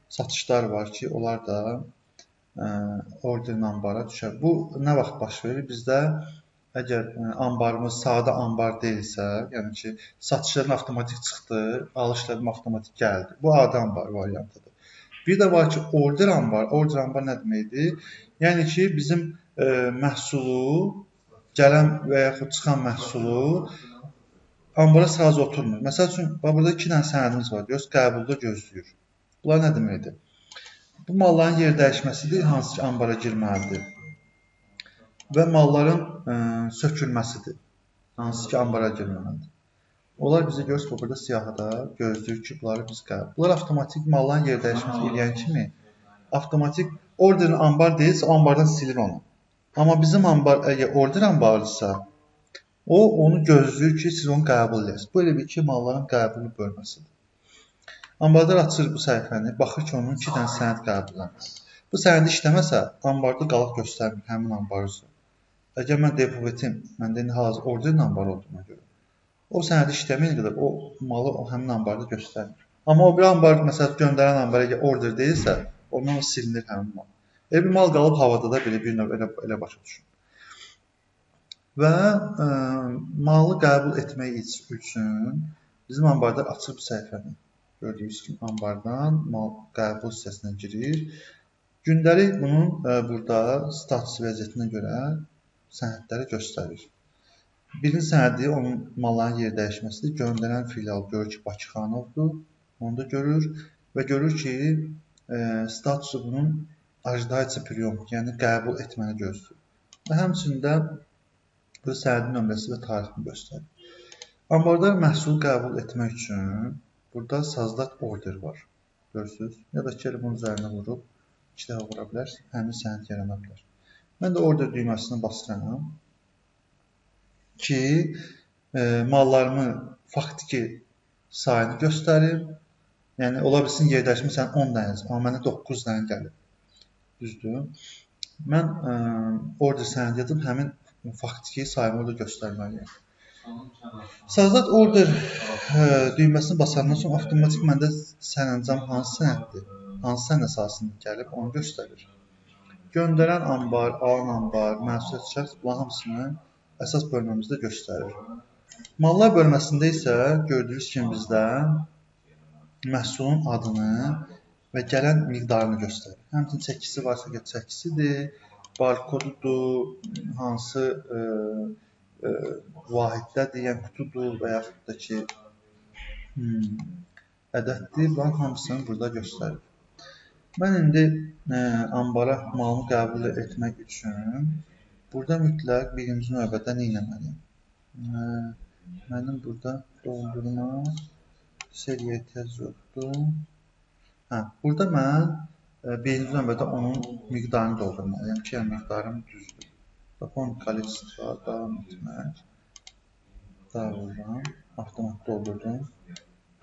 satışlar var ki, onlar da orderin ambara düşər. Bu nə vaxt baş verir? Bizdə əgər ambarımız sadə ambar deyilsə, yəni ki, satışların avtomatik çıxdı, alışlarım avtomatik gəldi. Bu adi ambar variantıdır. Bir də var ki, order ambar. Order ambar nə deməkdir? Yəni ki, bizim məhsulu, gələn və yaxud çıxan məhsulu ambara sıracı oturmur. Məsəl üçün, burada 2 dənə sənədimiz var. Görürsünüz, qəbulda gözləyir. Bunlar nə deməkdir? Bu malların yer dəyişməsidir, hansı ki, ambara girməlidir. Və malların sökülməsidir, hansı ki, ambara girməlidir. Onlar bizə görürsünüz, burada siyahıda gözləyir ki, bunları biz qəbul. Bunlar avtomatik malların yer dəyişməsi eləyən kimi avtomatik orderin ambar deyilsə, o ambardan silir onu. Amma bizim ambar əgər order ambarıdırsa, o onu gözləyir ki, siz onu qəbul eləyəsiniz. Bu elə bir ki, malların qəbulu bölməsidir. Ambardar açır bu səhifəni, baxır ki, onun 2 dənə sənəd qəbullənir. Bu sənədi işləməsə, ambarda qalıq göstərmir həmin ambar üzrə. Əgər mən depozitim, məndə indi hal-hazırda orderin ambarı olduğuna görə, O sənədi işləməyən qədər o malı o həmin ambarda göstərmir. Amma o bir ambar, məsələn, göndərən ambara əgər order deyilsə, ondan silinir həmin mal. Elə bir mal qalıb havada da belə bir növ elə başa düşün. Və malı qəbul etmək üçün bizim ambarda açır bu səhifəni. Gördüyünüz kimi ambardan mal qəbul hissəsinə girir. Gündəlik bunun burada status vəziyyətinə görə sənədləri göstərir. Birinci sənədi onun malların yer dəyişməsidir. Göndərən filial görür ki, Bakıxanovdur. Onu da görür və görür ki, statusu bunun ajdayıcı priyom, yəni qəbul etməni gözləyir. Və həmçində bu sənədin nömrəsi və tarixini göstərir. Ambardar məhsulu qəbul etmək üçün burada sazdat order var. Görürsünüz. Ya da ki, elə bunun üzərinə vurub iki dəfə vura bilər, həmin sənəd yarana bilər. Mən də order düyməsini basıram ki, mallarımı faktiki sayını göstərim. Yəni, ola bilsin yer dəyişmə sənin 10 dənədir, amma mənə 9 dənə gəlib. Düzdür? Mən order sənədi yazıb həmin faktiki sayımı orada göstərməliyəm. Sazdat order düyməsini basandan sonra avtomatik məndə sərəncam hansı sənəddir, hansı sənəd əsasında gəlib onu göstərir. Göndərən ambar, alan ambar, məsuliyyət şəxs bunların hamısını əsas bölməmizdə göstərir. Mallar bölməsində isə gördüyünüz kimi bizdə məhsulun adını və gələn miqdarını göstərir. Həmçinin çəkisi varsa ki, çəkisidir, barkodudur, hansı vahiddədir, yəni qutudur və yaxud da ki, ədəddir, bunların hamısını burada göstərir. Mən indi ambara malımı qəbul etmək üçün burada mütləq birinci növbədə nə etməliyəm? Mənim burada doldurma seriya ehtiyac yoxdur. Hə, burada mən birinci növbədə onun miqdarını doldurmalıyam ki, yəni miqdarım düzdür. Fon kolleksiya davam etmək. Daha vururam. Avtomat doldurdum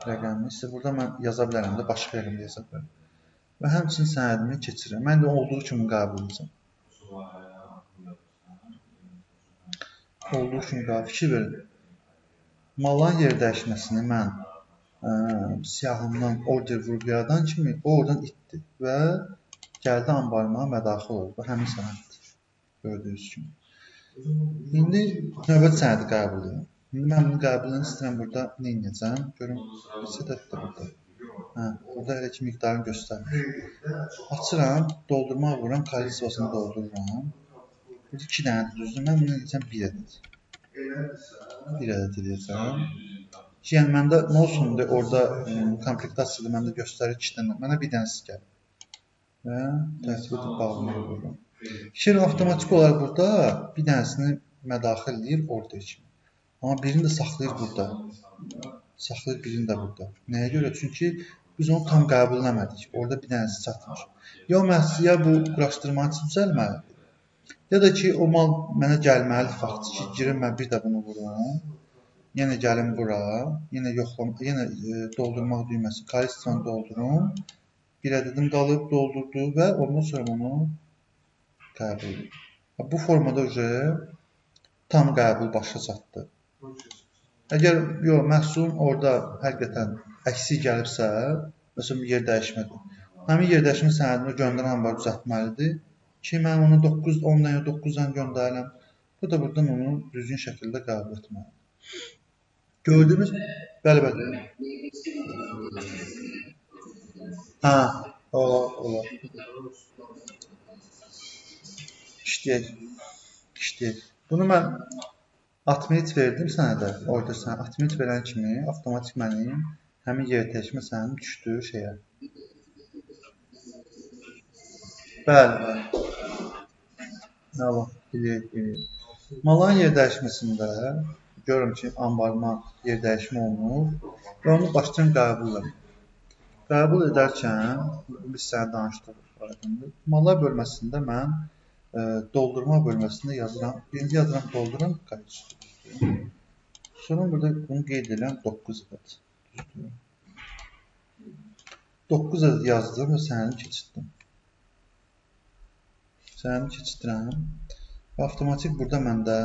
rəqəmini. Sizə burada mən yaza bilərəm də, başqa yerində yaza bilərəm. Və həmçinin sənədimi keçirirəm. Mən də olduğu kimi qəbul edəcəm. Olduğu kimi qəbul. Fikir verin. Malların yer dəyişməsini mən siyahımdan order vurub yaradan kimi o oradan itdi və gəldi ambarıma mədaxil oldu. Bu həmin sənəddir. Gördüyünüz kimi. İndi növbət sənədi qəbul edirəm. İndi mən bunu qəbul edirəm, istəyirəm burada nə edəcəm? Görüm, neçə ədəddir burada? Hə, burada hələ ki miqdarını göstərmir. Açıram, doldurmağa vururam, kolleksiyasını doldururam. Burada 2 dənədir, düzdür. Mən bunu edəcəm 1 ədəd. 1 ədəd edəcəm. Ki, yəni məndə nə olsun orada komplektasiyada məndə göstərir 2 dənə. Mənə bir dənəsi gəlir. Və tərtib edib bağlamağa vururam. Fikir avtomatik olaraq burada bir dənəsini mədaxil eləyir order kimi. Amma birini də saxlayır burada. Saxlayır birini də burada. Nəyə görə? Çünki biz onu tam qəbul eləmədik. Orada bir dənəsi çatmır. Ya o məhsul, ya bu quraşdırmanın üçün düzəlməlidir. Ya da ki, o mal mənə gəlməlidir faktiki. Girim mən bir də bunu vurum. Yenə gəlim bura. Yenə yoxlam, yenə doldurmaq düyməsi. Kolleksiyanı doldurum. Bir ədədim qalıb, doldurdu və ondan sonra bunu qəbul edir. Bu formada tam qəbul başa çatdı. Əgər yox, məhsulun orada həqiqətən əksik gəlibsə, məsələn, yer dəyişmədir. Həmin yer dəyişmə sənədini göndərən ambar düzəltməlidir ki, mən onu 9, 10 dənə, 9 dənə göndərirəm. Bu da buradan onu düzgün şəkildə qəbul etməlidir. Gördüyümüz, bəli, bəli. Hə, olar, olar. İşləyək, işləyək. Bunu mən atmit verdim sənədə, orada sənə atmit verən kimi avtomatik mənim həmin yer dəyişmə sənədim düşdü şeyə. Bəli, bəli. Allah, eləyək, eləyək. Malların yer dəyişməsində görürəm ki, ambarıma yer dəyişmə olunur və onu başlayıram qəbul eləmək. Qəbul edərkən, biz sənə danışdıq, aydındır. Mallar bölməsində mən doldurma bölməsində yazıram. Birinci yazıram, doldurum, kolleksiya. Sonra burada bunu qeyd edirəm, 9 ədəd. Düzdür. 9 ədəd yazdım və sənədimi keçirtdim. Sənədimi keçirtirəm və avtomatik burada məndə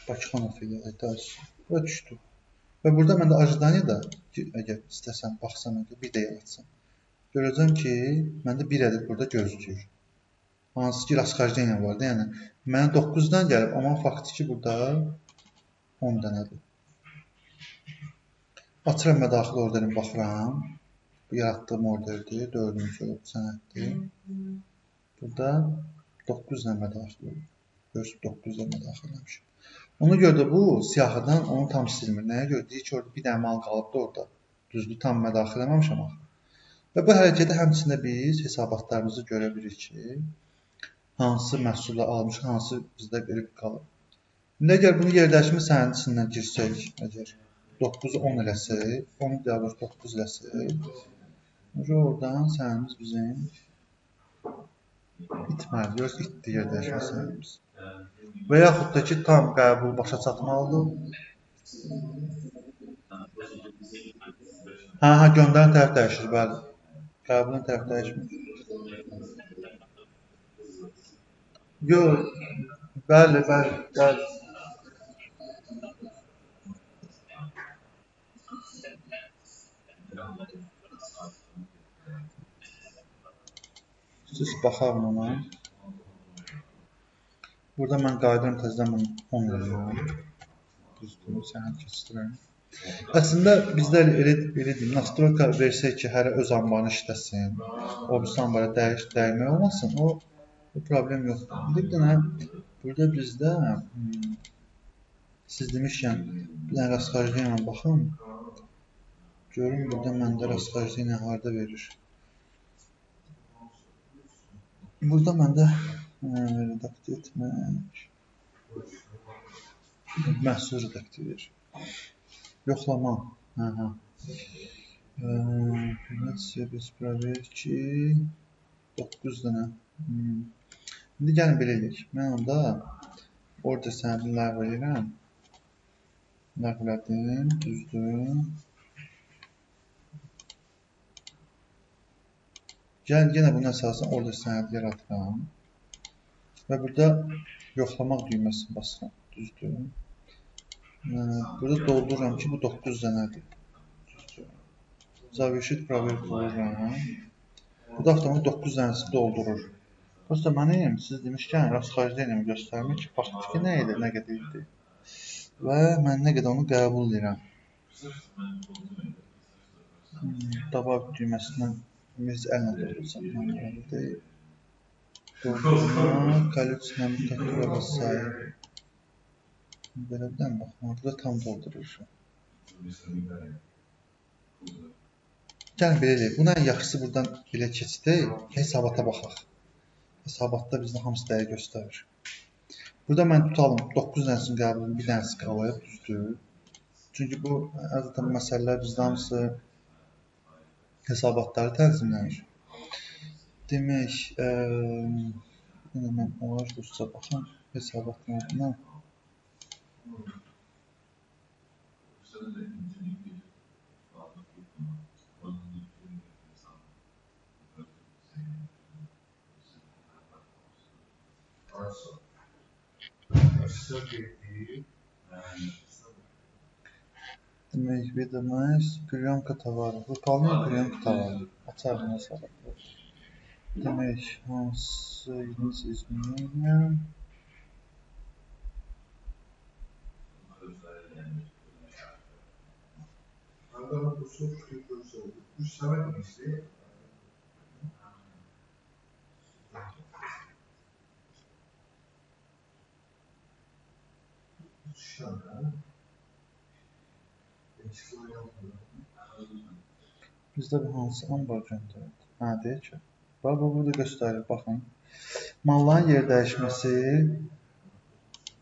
Bakıxanov filialı da. Bura düşdü. Və burada məndə ajidaniyada, əgər istəsəm, baxsam, bir də yaratsam, görəcəm ki, məndə bir ədəd burada gözləyir. Hansı ki, rasxajdeniya var da, yəni mənə 9-dan gəlib, amma faktiki burada 10 dənədir. Açıram mədaxil orderini, baxıram. Bu yaratdığım orderdir, 4-cü sənəddir. Burada 9 dənə mədaxil olur. Görürsünüz, 9 dənə mədaxil eləmişim. Ona görə də bu siyahıdan onu tam silmir. Nəyə görə? Deyir ki, orada bir dənə mal qalıbdır orada. Düzdür, tam mədaxil eləməmişəm axı. Və bu hərəkəti həmçində biz hesabatlarımızı görə bilirik ki, hansı məhsullar almışıq, hansı bizdə verib qalıb. İndi əgər bunu yerləşmə sənədi içindən girsək, əgər 9-u 10 eləsək, 10 daha doğrusu 9 eləsək, oradan sənədimiz bizim itməlidir. Görürsünüz, itdir yerləşmə sənədimiz. Və yaxud da ki, tam qəbul başa çatmalıdır. Hə, göndərən tərəf dəyişir, bəli. Qəbulun tərəf dəyişmir. Yox, bəli, bəli, bəli. Siz baxarım ona. Burada mən qayıdıram təzədən bunu 10 eləyirəm. Düzdür, sənəd keçirəm. Əslində bizdə elə deyim, nastroyka versək ki, hərə öz anbarını işləsin, o birisi anbara dəymək olmasın, o problem yoxdur. İndi bir dənə burada bizdə siz demişkən bir dənə rasxajdeniya baxın. Görün burada məndə rasxajdeniya harda verir. Burada məndə redaktə etmək, məhsul redaktə edir. Yoxlama. Принятие без проверки 9 dənə. İndi gəlin belə edək. Mən onda order sənədini ləğv edirəm. Ləğv elədim, düzdür. Gəlin yenə bunun əsasında order sənədi yaratıram. Və burada yoxlamaq düyməsini basıram, düzdür. Burada doldururam ki, bu 9 dənədir. Düzdür. Zaverşit proverka vururam. Bu da avtomatik 9 dənəsini doldurur. Prosta mənim, siz demişkən, rasxajdeniyamı göstərmir ki, faktiki nə idi, nə qədər idi. Və mən nə qədər onu qəbul edirəm. Dabab düyməsindən biz əllə dolduracaq. Doldurma, kolleksiya nomenklatura və sair. Belə bir dənə baxma, burada tam doldurur. Gəlin belə deyək, buna ən yaxşısı buradan belə keçdik, hesabata baxaq. Hesabatda bizdə hamısı dəqiq göstərir. Burada mən tutalım, 9 dənəsini qəbul edim, bir dənəsi qalıb, düzdür. Çünki bu, adətən məsələlər bizdə hamısı hesabatları tənzimlənir. Demək, yenə mən olar rusca baxım hesabatın adına. Demək, ведомость, приемка товаров. Выполнение приемки товаров. Açarım hesabatı. Demək, hansı единица изменения? Bizdə bu hansı ambar göndərildi? Hə, deyir ki. Bax, bu burada göstərir, baxın. Malların yer dəyişməsi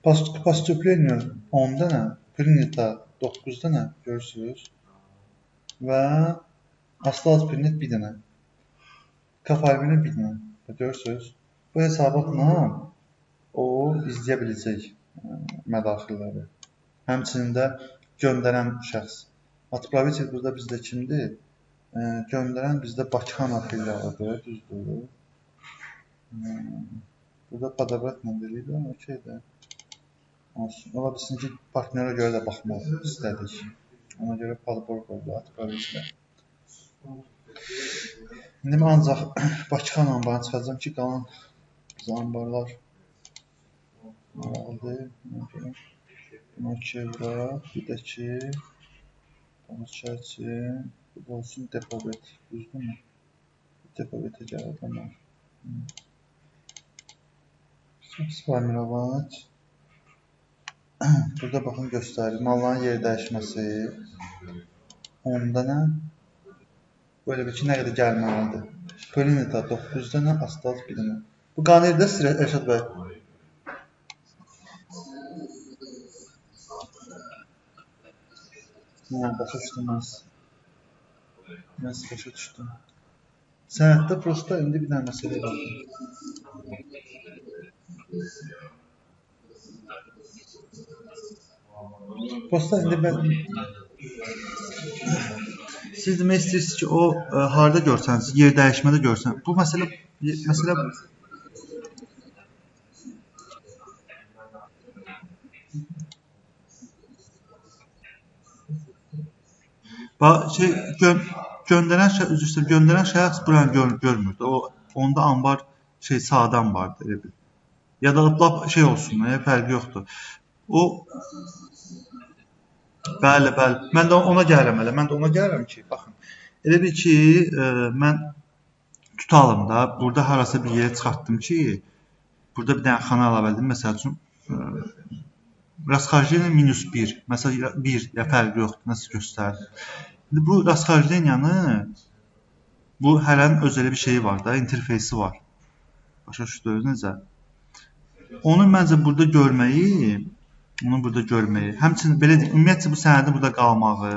postупление 10 dənə, принято 9 dənə, görürsünüz. Və осталось принят 1 dənə. Kafalmini 1 dənə, görürsünüz. Bu hesabatla o izləyə biləcək mədaxilləri. Həmçinin də göndərən şəxs. Отправитель burada bizdə kimdir? Göndərən bizdə Bakıxana filialıdır, düzdür. Burada podobratla deyildi, okeydir. Olsun. Ola bilsin ki, partnyora görə də baxmaq istədik. Ona görə podbor oldu, atpravitlə. İndi mən ancaq Bakıxan anbarını çıxacağam ki, qalan bizə anbarlar maraqlıdır. Bunu okey vuraq. Bir də ki, bunu çəksin. Bu da olsun depovet. Düzdürmü? Depovetə gəlir ama. Sformirovat. Burada baxın göstərir. Malların yer dəyişməsi. 10 dənə. Böyle bir ki, nə qədər gəlməlidir. Plinita 9 dənə, asfalt 1 dənə. Bu qanir də sizə Rəşad bəy. Hə, başa düşdüm mən. Mən sizi başa düşdüm. Sənəddə prosta indi bir dənə məsələ var. Prosta indi mən... Siz demək istəyirsiniz ki, o harda görsəniz, yer dəyişmədə görsəniz. Bu məsələ şey göndərən üzr istəyirəm, göndərən şəxs buranı görmürdü. O onda anbar şey sadə anbardır elə bil. Ya da lap şey olsun, fərqi yoxdur. O bəli, bəli. Mən də ona gəlirəm elə. Mən də ona gəlirəm ki, baxın. Elə bil ki, mən tutalım da, burada harasa bir yerə çıxartdım ki, burada bir dənə xana əlavə edim. Məsəl üçün, rasxajleniya -1, məsələn, 1, ya fərqi yoxdur, nasıl göstərdim. İndi bu rasxajleniyanı, bu hələnin öz elə bir şeyi var da, interfeysi var. Başa düşdünüz necə? Onu məncə burada görməyi, həmçinin belə deyim, ümumiyyətcə bu sənədin burada qalmağı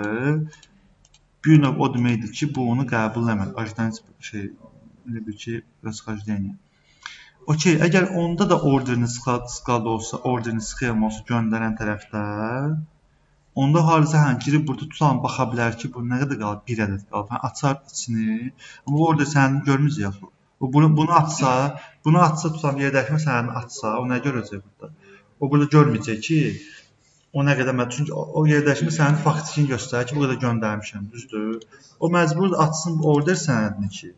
bir növ o deməkdir ki, bu onu qəbul eləmir. Ajdan şey, elə bil ki, rasxajleniya. Okey, əgər onda da orderini sklad olsa, orderini sxem olsa göndərən tərəfdə, onda hardasa hə, girib burada tutalım, baxa bilər ki, bu nə qədər qalıb, bir ədəd qalıb. Hə, açar içini, amma bu order sənədini görməyəcək axı. O bunu atsa, tutalım, yer dəyişmə sənədini atsa, o nə görəcək burada? O burada görməyəcək ki, o nə qədər, çünki o yer dəyişmə sənədini faktikini göstərir ki, bu qədər göndərmişəm, düzdür? O məcburdur atsın bu order sənədini ki,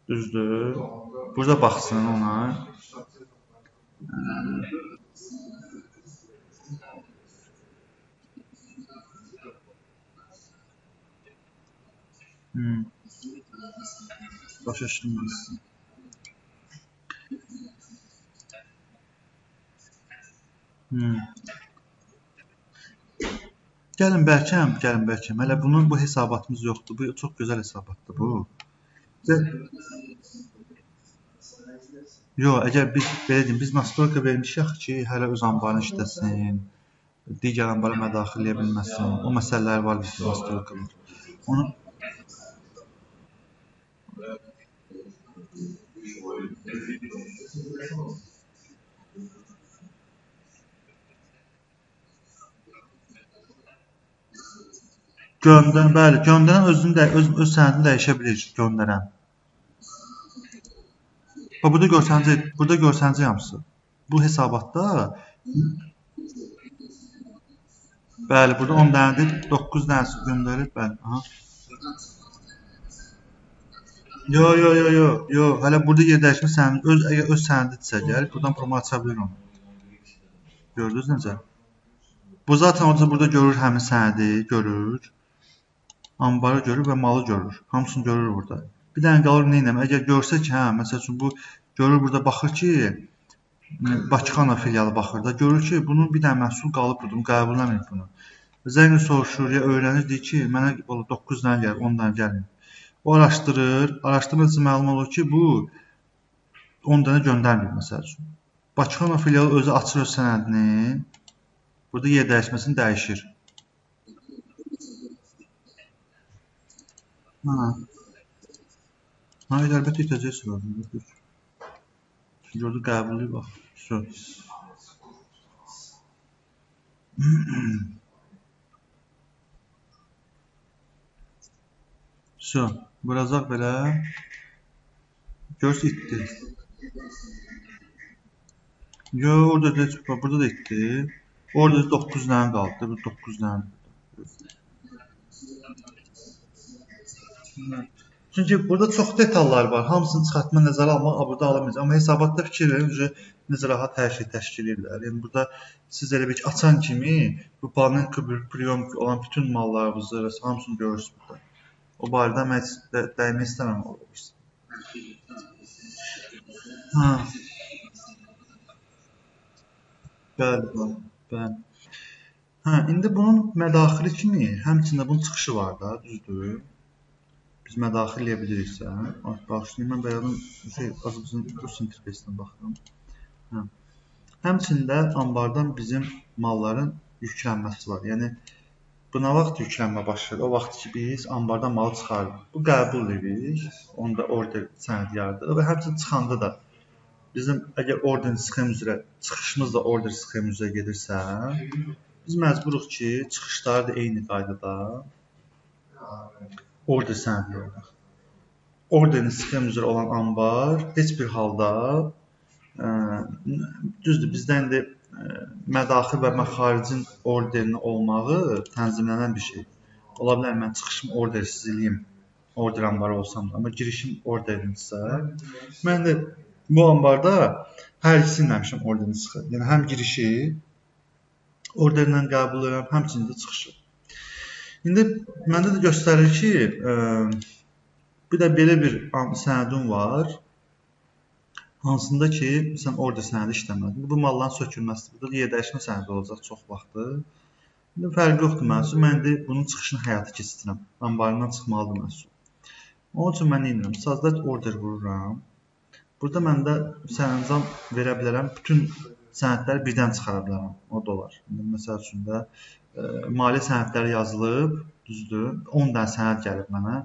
düzdür? Burada baxsın ona. Başa düşdüm. Gəlin bəlkəm, gəlin bəlkəm. Hələ bunun bu hesabatımız yoxdur. Bu çox gözəl hesabatdır bu. Yox, əgər biz belə deyim, biz nastroyka vermişik ki, hələ öz anbarını işləsin, digər anbara mədaxil eləyə bilməsin. O məsələlər var bizdə nastroykalar. Onu göndərən, bəli, göndərən özünü də, öz sənədini dəyişə bilir, göndərən. Bax, burada görsənəcək, burada görsənəcək hamısı. Bu hesabatda bəli, burada 10 dənədir, 9 dənəsi göndərir, bəli, aha. Yo, yo, yo, yo, yo, hələ burada yer dəyişmə sənədi, əgər öz sənədidirsə gəl, buradan promo aça bilir onu. Gördünüz necə? Bu zaten orada burada görür həmin sənədi, görür. Anbarı görür və malı görür. Hamısını görür burada. Bir dənə qalır nə etmək? Əgər görsə ki, hə, məsəl üçün bu görür burada baxır ki, Bakıxana filialı baxır da, görür ki, bunun bir dənə məhsul qalıb burada, qəbul eləmir bunu. Zəngin soruşur, ya öyrənir, deyir ki, mənə 9 dənə gəlir, 10 dənə gəlmir. O araşdırır, araşdırma üçün məlum olur ki, bu 10 dənə göndərmir, məsəl üçün. Bakıxana filialı özü açır öz sənədini, burada yer dəyişməsini dəyişir. Hə. Hə, əlbəttə itəcəksin. Çünki orada qəbullu bax. Şu, vuracaq belə. Görürsünüz, itdi. Yox, orada da, burada da etdi. Orada 9 dənə qaldı. Bu 9 dənə. Çünki burada çox detallar var. Hamısını çıxartma, nəzərə almaq, burada alamayacaq. Amma hesabatda fikir verin, necə rahat hər şey təşkil edirlər. Yəni burada siz elə bir ki, açan kimi bu panel priyom olan bütün mallarınızı və hamısını görürsünüz burada. O barədə mən heç dəymək istəmirəm. Hə. Bəli, bəli, bəli. Hə, indi bunun mədaxili kimi, həmçinin də bunun çıxışı var da, düzdür? Biz mədaxil eləyə biliriksə, bağışlayın, mən bəyədim, az bizim rus interfeysinə baxıram. Hə. Həmçinin də anbardan bizim malların yüklənməsi var. Yəni, buna vaxt yüklənmə baş verir. O vaxt ki, biz anbardan malı çıxarırıq. Bu qəbul edirik, onda order sənədi yaradırıq və həmçinin çıxanda da bizim əgər order sxem üzrə, çıxışımız da order sxem üzrə gedirsə, biz məcburuq ki, çıxışları da eyni qaydada order sənədi yaradaq. Orderin sxem üzrə olan anbar heç bir halda, düzdür, bizdə indi mədaxil və məxaricin orderinin olmağı tənzimlənən bir şeydir. Ola bilər, mən çıxışım ordersiz eləyim, order anbarı olsam da, amma girişim orderindirsə, mən də bu anbarda hər ikisini eləmişəm orderin sxem. Yəni, həm girişi orderlə qəbul edirəm, həmçinin də çıxışı. İndi məndə də göstərir ki, bir də belə bir sənədim var, hansında ki, sən order sənədi işləməz. Bu malların sökülməsidir. Burada yer dəyişmə sənədi olacaq çox vaxtı. İndi fərqi yoxdur mənim üçün. Mən indi bunun çıxışını həyata keçirtirəm. Anbarından çıxmalıdır məhsul. Onun üçün mən nə edirəm? Sazdat order vururam. Burada məndə sərəncam verə bilərəm. Bütün sənədləri birdən çıxara bilərəm. O da olar. İndi, məsəl üçün də, maliyyə sənədləri yazılıb, düzdür, 10 dənə sənəd gəlib mənə.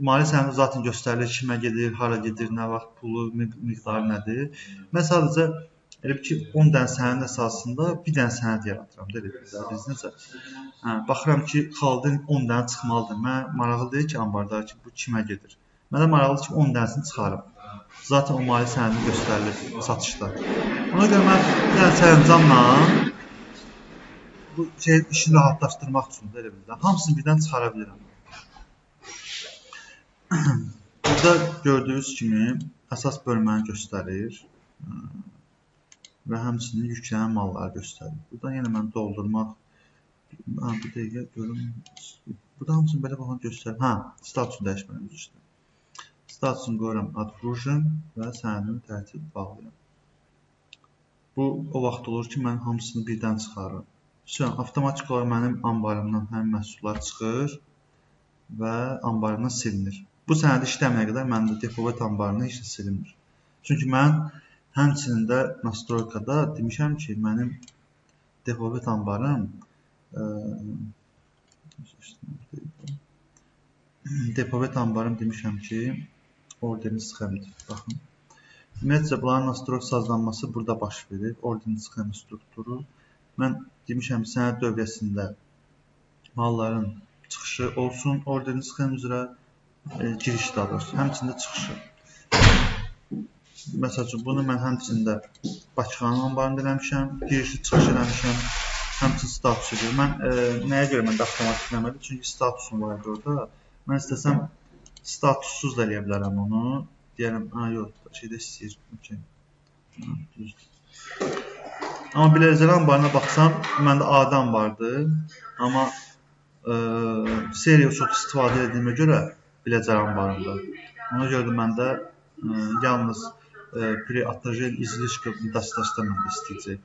Maliyyə sənədi zaten göstərilir, kimə gedir, hara gedir, nə vaxt pulu, miqdarı nədir. Mən sadəcə elə bir ki, 10 dənə sənədin əsasında bir dənə sənəd yaradıram. Elə bir də, biz necə? Hə, baxıram ki, xaldan 10 dənə çıxmalıdır. Mənə maraqlı deyil ki, anbarda ki, bu kimə gedir. Mənə maraqlıdır ki, 10 dənəsini çıxarım. Zaten o maliyyə sənədi göstərilir satışda. Ona görə mən bir dənə sərəncamla bu işini rahatlaşdırmaq üçün də elə bilirəm. Hamısını birdən çıxara bilirəm. Burada gördüyünüz kimi əsas bölməni göstərir və həmçinin yüklənən malları göstərir. Buradan yenə mən doldurmaq, hə, bu dəqiqə görüm, burada hamısını belə baxan göstərir. Hə, statusunu dəyişməliyim işte. Statusunu qoyuram Adgrusion və sənədimi tərtib bağlayıram. Bu, o vaxt olur ki, mən hamısını birdən çıxarıram. Sonra avtomatik olaraq mənim anbarımdan həmin məhsullar çıxır və anbarımdan silinir. Bu sənədi işləməyənə qədər mənim də depovet anbarından heç nə silinmir. Çünki mən həmçinin də nastroykada demişəm ki, mənim depovet anbarım, depovet anbarım demişəm ki, orderin sxemidir. Baxın. Ümumiyyətcə, bunların nastroyk sazlanması burada baş verir. Orderin sxemi strukturu. Mən demişəm, sənəd dövriyyəsində malların çıxışı olsun, orderin sxemi üzrə, giriş daha doğrusu, həmçinin də çıxışı. Məsəl üçün, bunu mən həmçinin də Bakıxanın anbarında eləmişəm, girişi, çıxışı eləmişəm, həmçinin statusu görə. Mən nəyə görə mən də avtomatik eləmədim? Çünki statusum var idi orada. Mən istəsəm statussuz da eləyə bilərəm onu. Deyərəm, ha, yox, şeydə istəyir. Okay. Ha, düzdür. Amma Biləcəri anbarına baxsam, məndə adi anbardır. Amma seriya çox istifadə etdiyimə görə Biləcəri anbarında. Ona görə də məndə yalnız pri attajel izlişka dastaşda məndə istəyəcək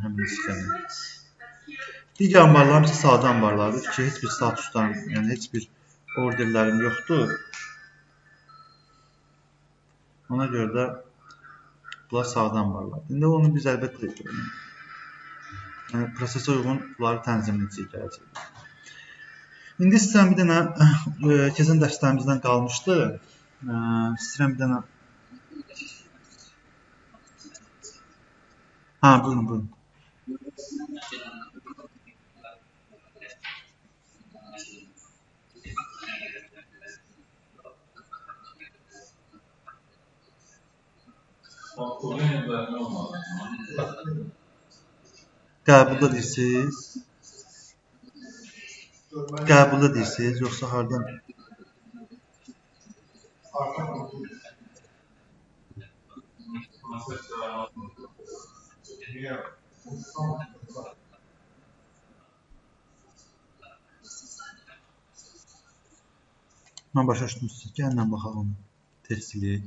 həmin sxemi. Digər anbarlarım isə sadə anbarlardır ki, heç bir statuslarım, yəni heç bir orderlərim yoxdur. Ona görə də bunlar sadə anbarlardır. İndi onu biz əlbəttə yəni, prosesə uyğun bunları tənzimləyəcəyik gələcəkdə. İndi istəyirəm bir dənə, keçən dərslərimizdən qalmışdı. İstəyirəm bir dənə. Ha, buyurun, buyurun. Qəbulda deyirsiniz? Qəbulda deyirsiniz, yoxsa hardan? Mən başa düşdüm sizi. Gəlin baxaq onu. Test eləyək.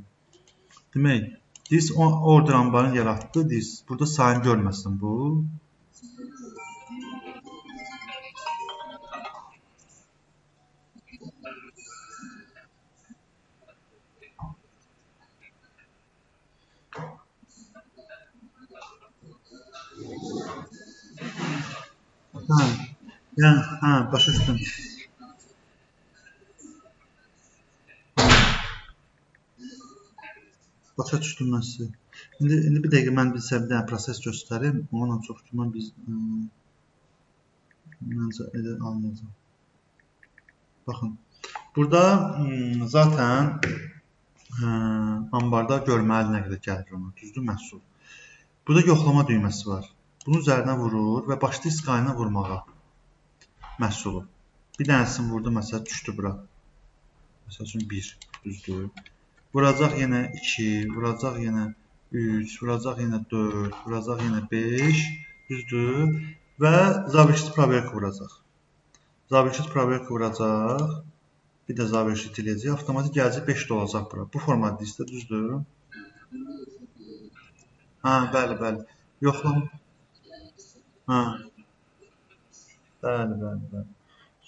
Demək, deyirsiniz, order anbarını yaratdı. Deyirsiniz, burada sayını görməsin bu. Hə, yəni, hə, başa düşdüm. Başa düşdüm mən sizi. İndi bir dəqiqə mən sizə bir dənə proses göstərim. Onunla çox güman biz məncə elə anlayacağam. Baxın, burada zaten ambarda görməli nə qədər gəlir ona, düzdür, məhsul. Burada yoxlama düyməsi var. Bunun üzərinə vurur və başlayır sqayına vurmağa məhsulu. Bir dənəsini vurdu, məsələn, düşdü bura. Məsəl üçün 1, düzdür. Vuracaq yenə 2, vuracaq yenə 3, vuracaq yenə 4, vuracaq yenə 5, düzdür. Və zavrşit proverka vuracaq. Zavrşit proverka vuracaq. Bir də zavrşit eləyəcək. Avtomatik gələcək 5 də olacaq bura. Bu format deyirsə, düzdür. Hə, bəli, bəli. Yoxlama. Hə. Bəli, bəli, bəli.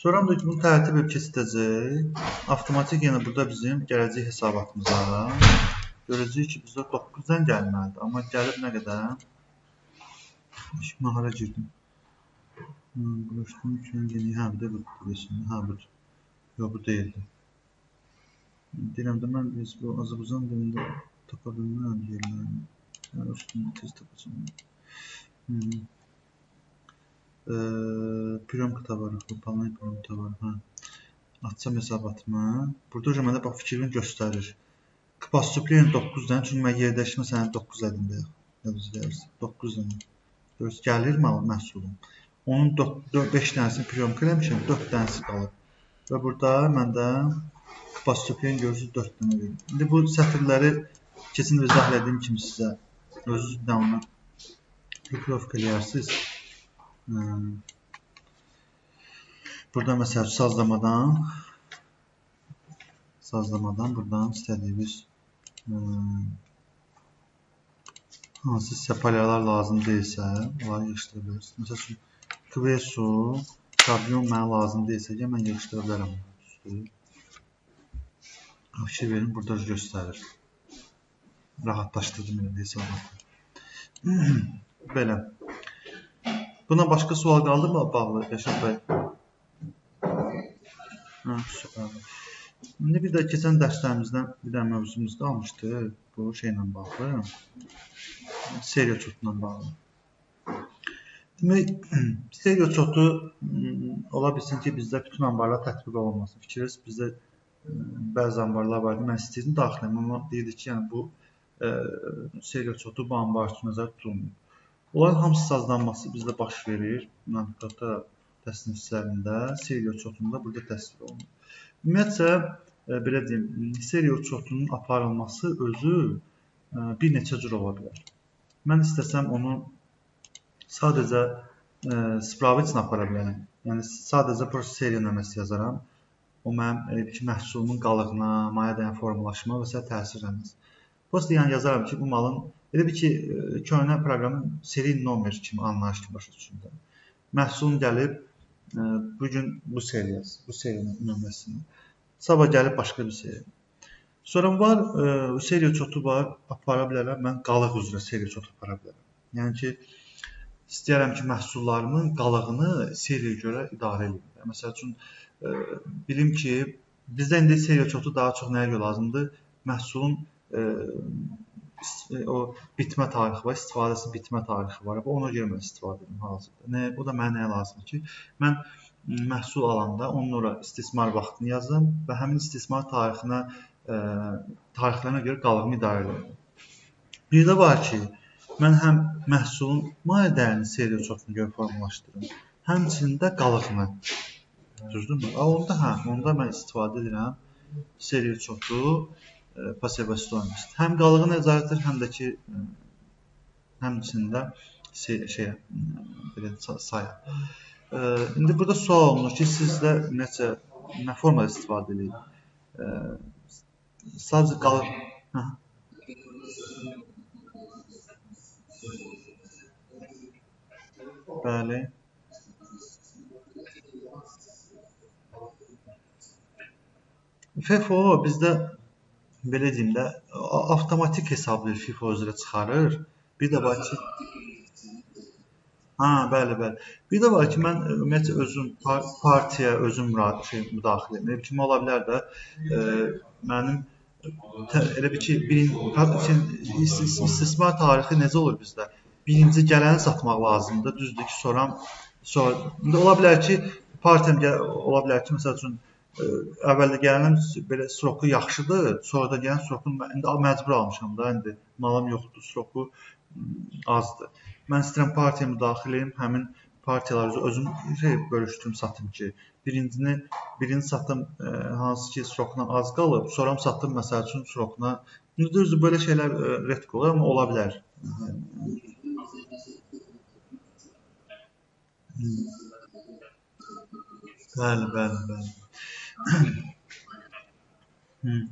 Sonra da bunu tərtib edib keçidəcək. Avtomatik yenə burada bizim gələcək hesabatımıza. Görəcəyik ki, bizdə 9-dan gəlməlidir. Amma gəlib nə qədər? Mən hara girdim? Quraşdırım ki, hə, bir də bu desin. Hə, budur. Yox, bu deyildi. Deyirəm də, mən biz bu Azərbaycan dilində tapa bilmirəm yerlərini. Yəni, üstünü tez tapacağım. Priyomka tovarı, выполнение priyomka tovarı. Hə. Açsam hesabatımı. Burada mənə bax fikrini göstərir. Postuplen 9 dənə, çünki mən yerdəşmə sənədi 9 ədim bayaq. Yadınıza gəlirsə, 9 dənə. Görürsünüz, gəlir məhsulum. Onun 5 dənəsini priyomka eləmişəm, 4 dənəsi qalıb. Və burada məndə postuplen görürsünüz 4 dənə verir. İndi bu sətirləri keçin izah elədiyim kimi sizə özünüz bir də onu rukrovka eləyərsiniz. Burada məsələn sazlamadan buradan istədiyiniz hansı sizə palyalar lazım deyilsə, onları yığışdıra bilərsiniz. Məsəl üçün, kvesu, şablon mənə lazım deyilsə, mən yığışdıra bilərəm. Fikir verin, burada göstərir. Rahatlaşdırdım elə hesabatı. Belə. Buna başqa sual qaldı mı bağlı, Rəşad bəy? Hə, süper. İndi bir də keçən dərslərimizdən bir də mövzumuz qalmışdı bu şeylə bağlı, seriya çotuna bağlı. Demək, seriya çotu ola bilsin ki, bizdə bütün ambarlar tətbiq olunmasın. Fikiriz, bizdə bəzi ambarlar vardı, mən istəyirdim daxil edeyim, amma deyirdi ki, yəni bu seriya çotu bu ambar üçün nəzərdə tutulmuyor. Onların hamısı sazlanması bizdə baş verir. Nomenklatura təsnif hissələrində, seriya çotunda burada təsvir olunur. Ümumiyyətcə, belə deyim, seriya çotunun aparılması özü bir neçə cür ola bilər. Mən istəsəm onu sadəcə spravitsin apara bilərəm. Yəni, sadəcə prosta seriya nömrəsi yazaram. O mənim elə ki, məhsulumun qalığına, maya dəyən formalaşma və s. təsir eləməz. Prosta yəni yazaram ki, bu malın elə bir ki, köhnə proqramın seri nomer kimi anlayış kimi başa düşürəm. Məhsulun gəlib bugün bu seriyası, bu seriyanın nömrəsini. Sabah gəlib başqa bir seriya. Sonra var, seriya çotu var, apara bilərəm. Mən qalıq üzrə seriya çotu apara bilərəm. Yəni ki, istəyirəm ki, məhsullarımın qalığını seriyaya görə idarə edeyim. Məsəl üçün, bilim ki, bizdə indi seriya çotu daha çox nəyə görə lazımdır? Məhsulun o bitmə tarixi var, istifadəsinin bitmə tarixi var. Ona görə mən istifadə edirəm hal-hazırda. O da mənə nəyə lazımdır ki, mən məhsul alanda onun ora istismar vaxtını yazım və həmin istismar tarixlərinə görə qalığımı idarə edirəm. Bir də var ki, mən həm məhsulun maliyyə dəyərini seriya uçotuna görə formalaşdırım, həmçinin də qalığını. Düzdürmü? Onda hə, onda mən istifadə edirəm seriya uçotu pasiva stoimist. Həm qalığı nəzarət edir, həm də ki, həmçinin də şeyə, belə saya. İndi burada sual olunur ki, siz də ümumiyyətcə nə formada istifadə edirik? Sadəcə qalıq... Hə. Bəli. FIFO bizdə, belə deyim də, avtomatik hesablayır, FIFO üzrə çıxarır. Bir də var ki, hə, bəli, bəli. Bir də var ki, mən ümumiyyətcə özüm partiya özüm müdaxilə edirəm. Kimi ola bilər də, mənim elə bir ki, istismar tarixi necə olur bizdə? Birinci gələni satmaq lazımdır. Düzdür ki, sonra indi ola bilər ki, partiyam ola bilər ki, məsəl üçün əvvəldə gələnin belə sroku yaxşıdır, sonra da gələn srokun indi məcbur almışam da, indi malım yoxdur, sroku azdır. Mən istəyirəm partiya müdaxilə edeyim, həmin partiyalar üzrə özüm bölüşdürüm, satım ki, birini satım hansı ki srokuna az qalıb, sonra satdım məsəl üçün srokuna. İndi düzdür, belə şeylər redk olur, amma ola bilər. Bəli, bəli, bəli.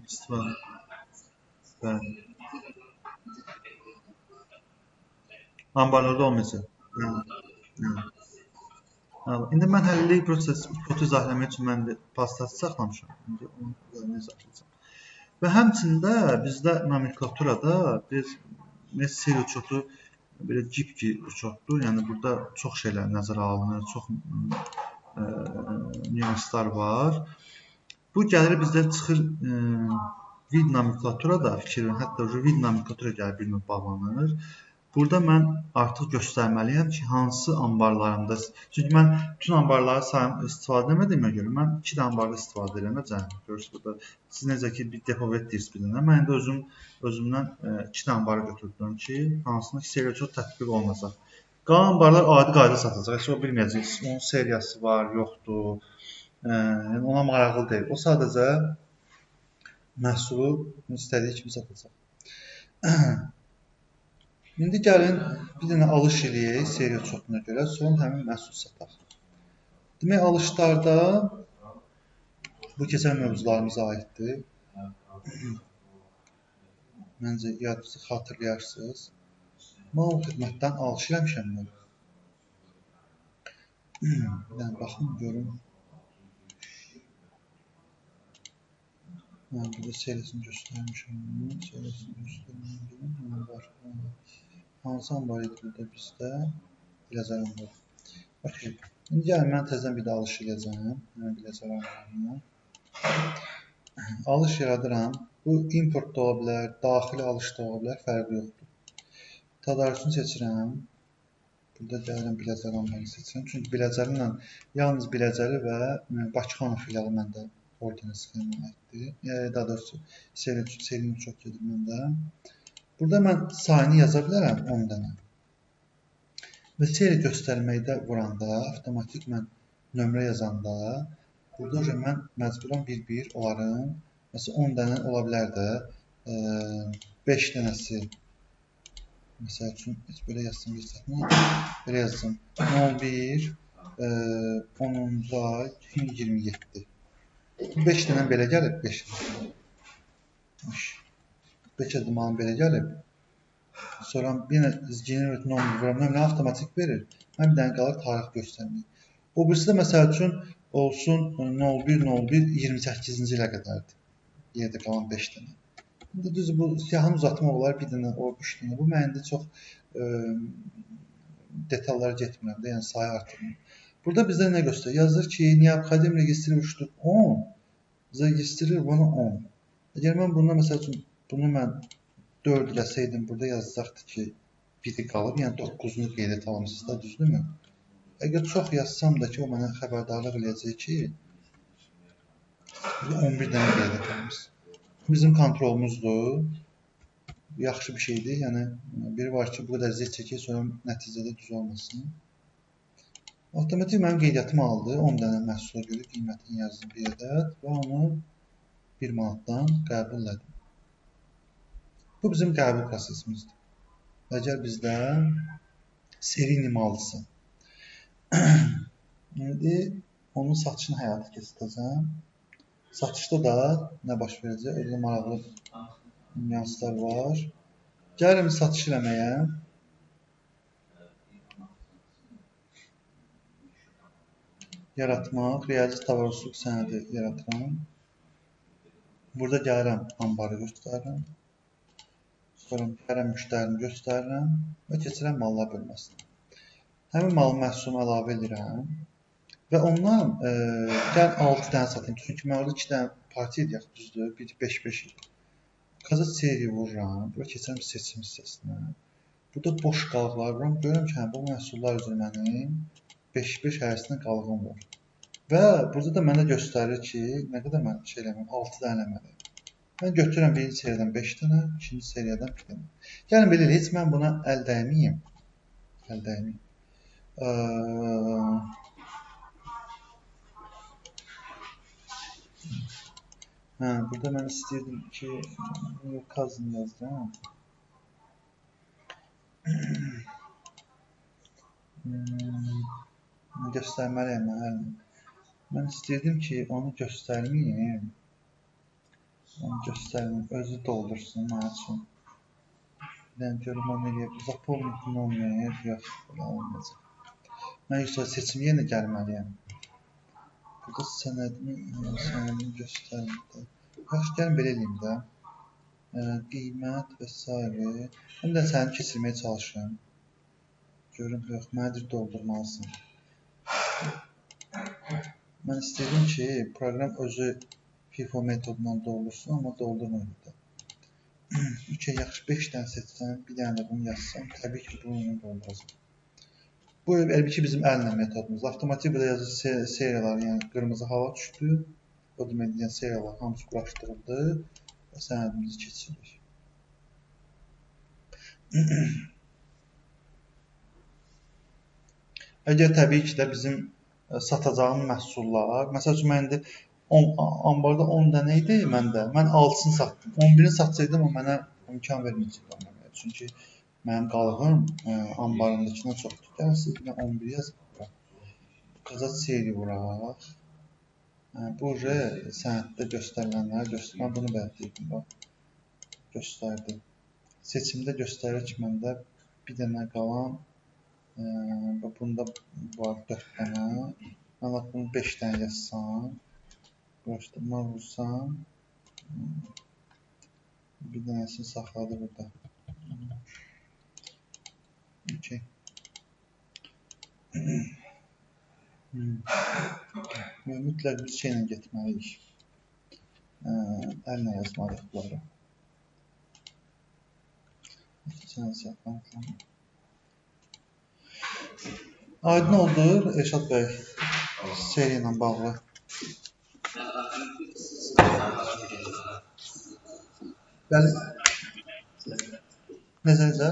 İstifadə. Bəli. Ambarlarda olmayacaq. İndi mən hələlik proses kodu izah eləmək üçün mən pastası saxlamışam. İndi onu izah edəcəm. Və həmçində bizdə nomenklaturada biz seriya uçotu belə gipki uçotdur. Yəni burada çox şeylər nəzərə alınır, çox nüanslar var. Bu gəlir bizdə çıxır vid nomenklatura da fikir verin, hətta vid nomenklatura gəlir bir növ bağlanır. Burada mən artıq göstərməliyəm ki, hansı ambarlarımda, çünki mən bütün ambarları sayım istifadə etmədiyimə görə mən 2 də ambarda istifadə edirəm də cəhəm. Görürsünüz burada siz necə ki bir depovet deyirsiniz bir dənə, mən indi özümdən 2 də ambarı götürdüm ki, hansını ki seriya çox tətbiq olunacaq. Qalan ambarlar adi qayda satılacaq, heç o bilməyəcək, onun seriyası var, yoxdur, yəni ona maraqlı deyil. O sadəcə məhsulu istədiyi kimi satacaq. İndi gəlin bir dənə alış eləyək seriya çoxuna görə, sonra həmin məhsul sataq. Demək, alışlarda bu keçən mövzularımıza aiddir. Məncə, yadınızı xatırlayarsınız. Mal xidmətdən alış eləmişəm mən. Bir dənə baxım, görüm. Mən burada seriyasını göstərmişəm. Seriyasını göstərmişəm. Var. Hansı ambar idi burada bizdə? Biləcər ambar. Okay. İndi gəlin, mən təzədən bir də alış eləyəcəm. Mən Biləcər ambarını. Alış yaradıram. Bu import da ola bilər, daxili alış da ola bilər, fərqi yoxdur. Tədarüsünü seçirəm. Burada gəlirəm Biləcər ambarını seçirəm. Çünki Biləcərlə, yalnız Biləcəri və Bakıxanov filialı məndə ordinə sxemə aiddir. Daha doğrusu, serinin çox gedir məndə. Burada mən sayını yaza bilərəm 10 dənə. Və seri göstərməkdə vuranda, avtomatik mən nömrə yazanda, burada mən məcburam bir-bir onların, məsələn 10 dənə ola bilər də, 5 dənəsi, məsəl üçün, heç belə yazsam bir çatmır, belə yazsam, 01, 10-cu ay, 2027. 5 dənə belə gəlib, 5 dənə. 5 adım alım belə gəlib. Sonra yenə generate number vuram, nömrəni avtomatik verir. Mən bir dənə qalır tarix göstərmək. O birisi də məsəl üçün olsun 01, 01, 28-ci ilə qədərdir. Yerdə qalan 5 dənə. İndi düzdür, bu siyahını uzatmaq olar bir dənə, o 3 dənə. Bu mən indi çox detallara getmirəm də, yəni sayı artırmıram. Burada bizdə nə göstərir? Yazır ki, neobxadim registri uçduq 10, registri bunu 10. Əgər mən buna məsəl üçün bunu mən 4 eləsəydim, burada yazacaqdı ki, biri qalıb, yəni 9-unu qeyd et almışsınız da, düzdürmü? Əgər çox yazsam da ki, o mənə xəbərdarlıq eləyəcək ki, 11 dənə qeyd et almışsınız. Bizim kontrolumuzdur. Bu yaxşı bir şeydir. Yəni, biri var ki, bu qədər zil çəkir, sonra nəticədə düz olmasın. Avtomatik mənim qeydiyyatımı aldı. 10 dənə məhsula görə qiymətini yazdım bir ədəd və onu 1 manatdan qəbul elədim. Bu bizim qəbul prosesimizdir. Əgər bizdə seriyni malısı. İndi onun satışını həyata keçirəcəm. Satışda da nə baş verəcək? Öyle maraqlı nüanslar var. Gəlirəm satış eləməyə. Yaratmaq, riyazi tovar-usluq sənədi yaratıram. Burada gəlirəm, ambarı göstərirəm. Sonra gəlirəm, müştərini göstərirəm və keçirəm mallar bölməsinə. Həmin malın məhsulunu əlavə edirəm və ondan gəl 6 dənə satayım. Çünki mən orada 2 dənə partiya idi, yaxşı düzdür, 1, 5, 5 idi. Qaza seriya vururam, bura keçirəm seçim hissəsinə. Burada boş qalıqlar vururam, görürəm ki, bu məhsullar üzrə mənim 5-5 hərəsində qalığım var. Və burada da mənə göstərir ki, nə qədər mən şey eləməm, 6 dənə eləməliyim. Mən götürürəm birinci seriyadan 5 dənə, ikinci seriyadan 1 dənə. Gəlin belə, heç mən buna əl dəyməyim. Əl dəyməyim. Burada mən istəyirdim ki, kazını yazdıram. Göstərməliyəm mən əllə. Mən istəyirdim ki, onu göstərməyim. Onu göstərməyim, özü doldursun mənə üçün. Bir dənə görüm onu eləyib. Zapolnik nomer, yox, belə olmayacaq. Mən yoxsa seçim yenə gəlməliyəm. Burada sənədimi göstərməyim. Yaxşı, gəlin belə eləyim də. Qiymət və s. Həm də sənədi keçirməyə çalışıram. Görüm, yox, mənə deyir doldurmalısın. Mən istəyirdim ki, proqram özü FIFO metodundan doldursun, amma doldurmur burada. Okey, yaxşı, 5 dənə seçsəm, bir dənə də bunu yazsam, təbii ki, bunu dolduracam. Bu, elə ki, bizim əllə metodumuz. Avtomatik burada yazır seriyalar, yəni qırmızı hava düşdü. O deməkdir, yəni seriyalar hamısı quraşdırıldı və sənədimizi keçiririk. Əgər təbii ki də bizim satacağım məhsullar, məsəl üçün, mən indi ambarda 10 dənə idi məndə, mən 6-sını satdım. 11-ini satsaydım, o mənə imkan verməyəcəkdi almamaya. Çünki mənim qalığım ambarımdakından çoxdur. Gəlin, siz bir dənə 11 yazıb bura. Qazat seri vuraq. Bu sənəddə göstərilənləri göstərir. Mən bunu belə deyirdim, bax. Göstərdi. Seçimdə göstərir ki, məndə bir dənə qalan, bunda var 4 dənə. Mən lap bunu 5 dənə yazsam, quraşdırma vursam, bir dənəsini saxladı burada. Okey. Mütləq biz şeylə getməliyik. Əllə yazmalıyıq bunları. Aydın oldu Elşad bəy, seriya ilə bağlı. Bəli. Necə, necə?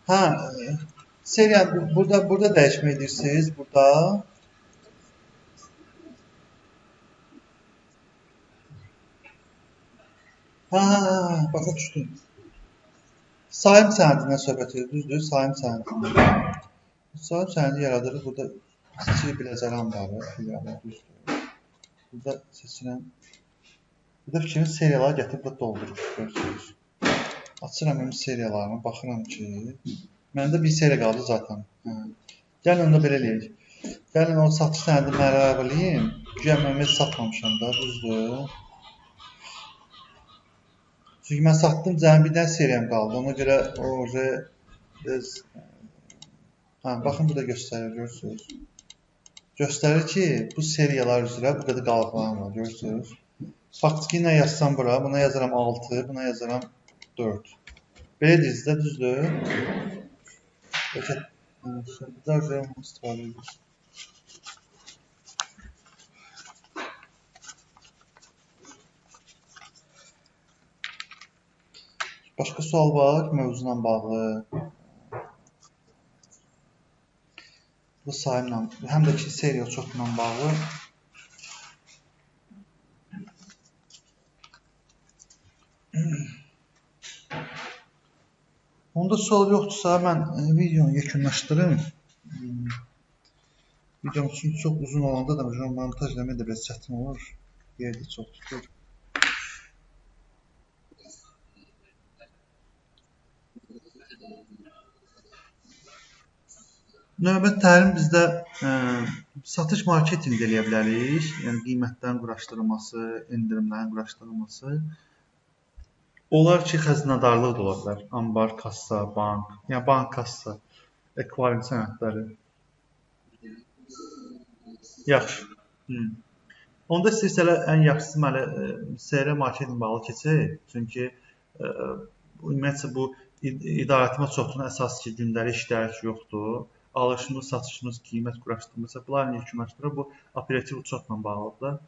Hə, seriya burada dəyişmə edirsiniz, burada. Hə, başa düşdüm. Sayım sənədindən söhbət edir, düzdür, sayım sənədindən. Sayım sənədi yaradırıq, burada seçirik Biləcəri ambarı, filialı, düzdür. Burada seçirəm. Burada fikrin seriyaları gətirib burada dolduruq, görürsünüz. Açıram ümumi seriyalarımı, baxıram ki, məndə bir seriya qaldı zaten. Hə. Gəlin onda belə eləyək. Gəlin o satış sənədini mən əlavə eləyim. Güya mən heç satmamışam da, düzdür. Çünki mən satdım, cəmi bir dənə seriyam qaldı. Ona görə o bez... Hə, baxın, burada göstərir, görürsünüz. Göstərir ki, bu seriyalar üzrə bu qədər qalıqlarım var, görürsünüz. Faktiki nə yazsam bura, buna yazaram 6, buna yazaram 4. Belə deyirsiniz də, düzdür? Okey. Bizlər də istifadə edirik. Başqa sual var mövzuyla bağlı? Bu sayımla, həm də ki seriya uçotla bağlı. Onda sual yoxdursa, mən videonu yekunlaşdırım. Videom çünki çox uzun olanda da montaj eləmək də biraz çətin olur. Yer də çox tutur. Növbəti təlim bizdə satış marketinq eləyə bilərik. Yəni qiymətlərin quraşdırılması, endirimlərin quraşdırılması. Olar ki, xəzinədarlıq da ola bilər. Ambar, kassa, bank, yəni bank kassa, ekvivalent sənədləri. Yaxşı. Onda istəyirsə elə ən yaxşısı deməli CR marketinq bağlı keçək. Çünki ümumiyyətcə bu idarəetmə çoxunun əsas ki, gündəlik işləri ki, yoxdur. Alışımız, satışımız, qiymət quraşdırılması, bunların yekunlaşdırır. Bu operativ uçotla bağlıdır.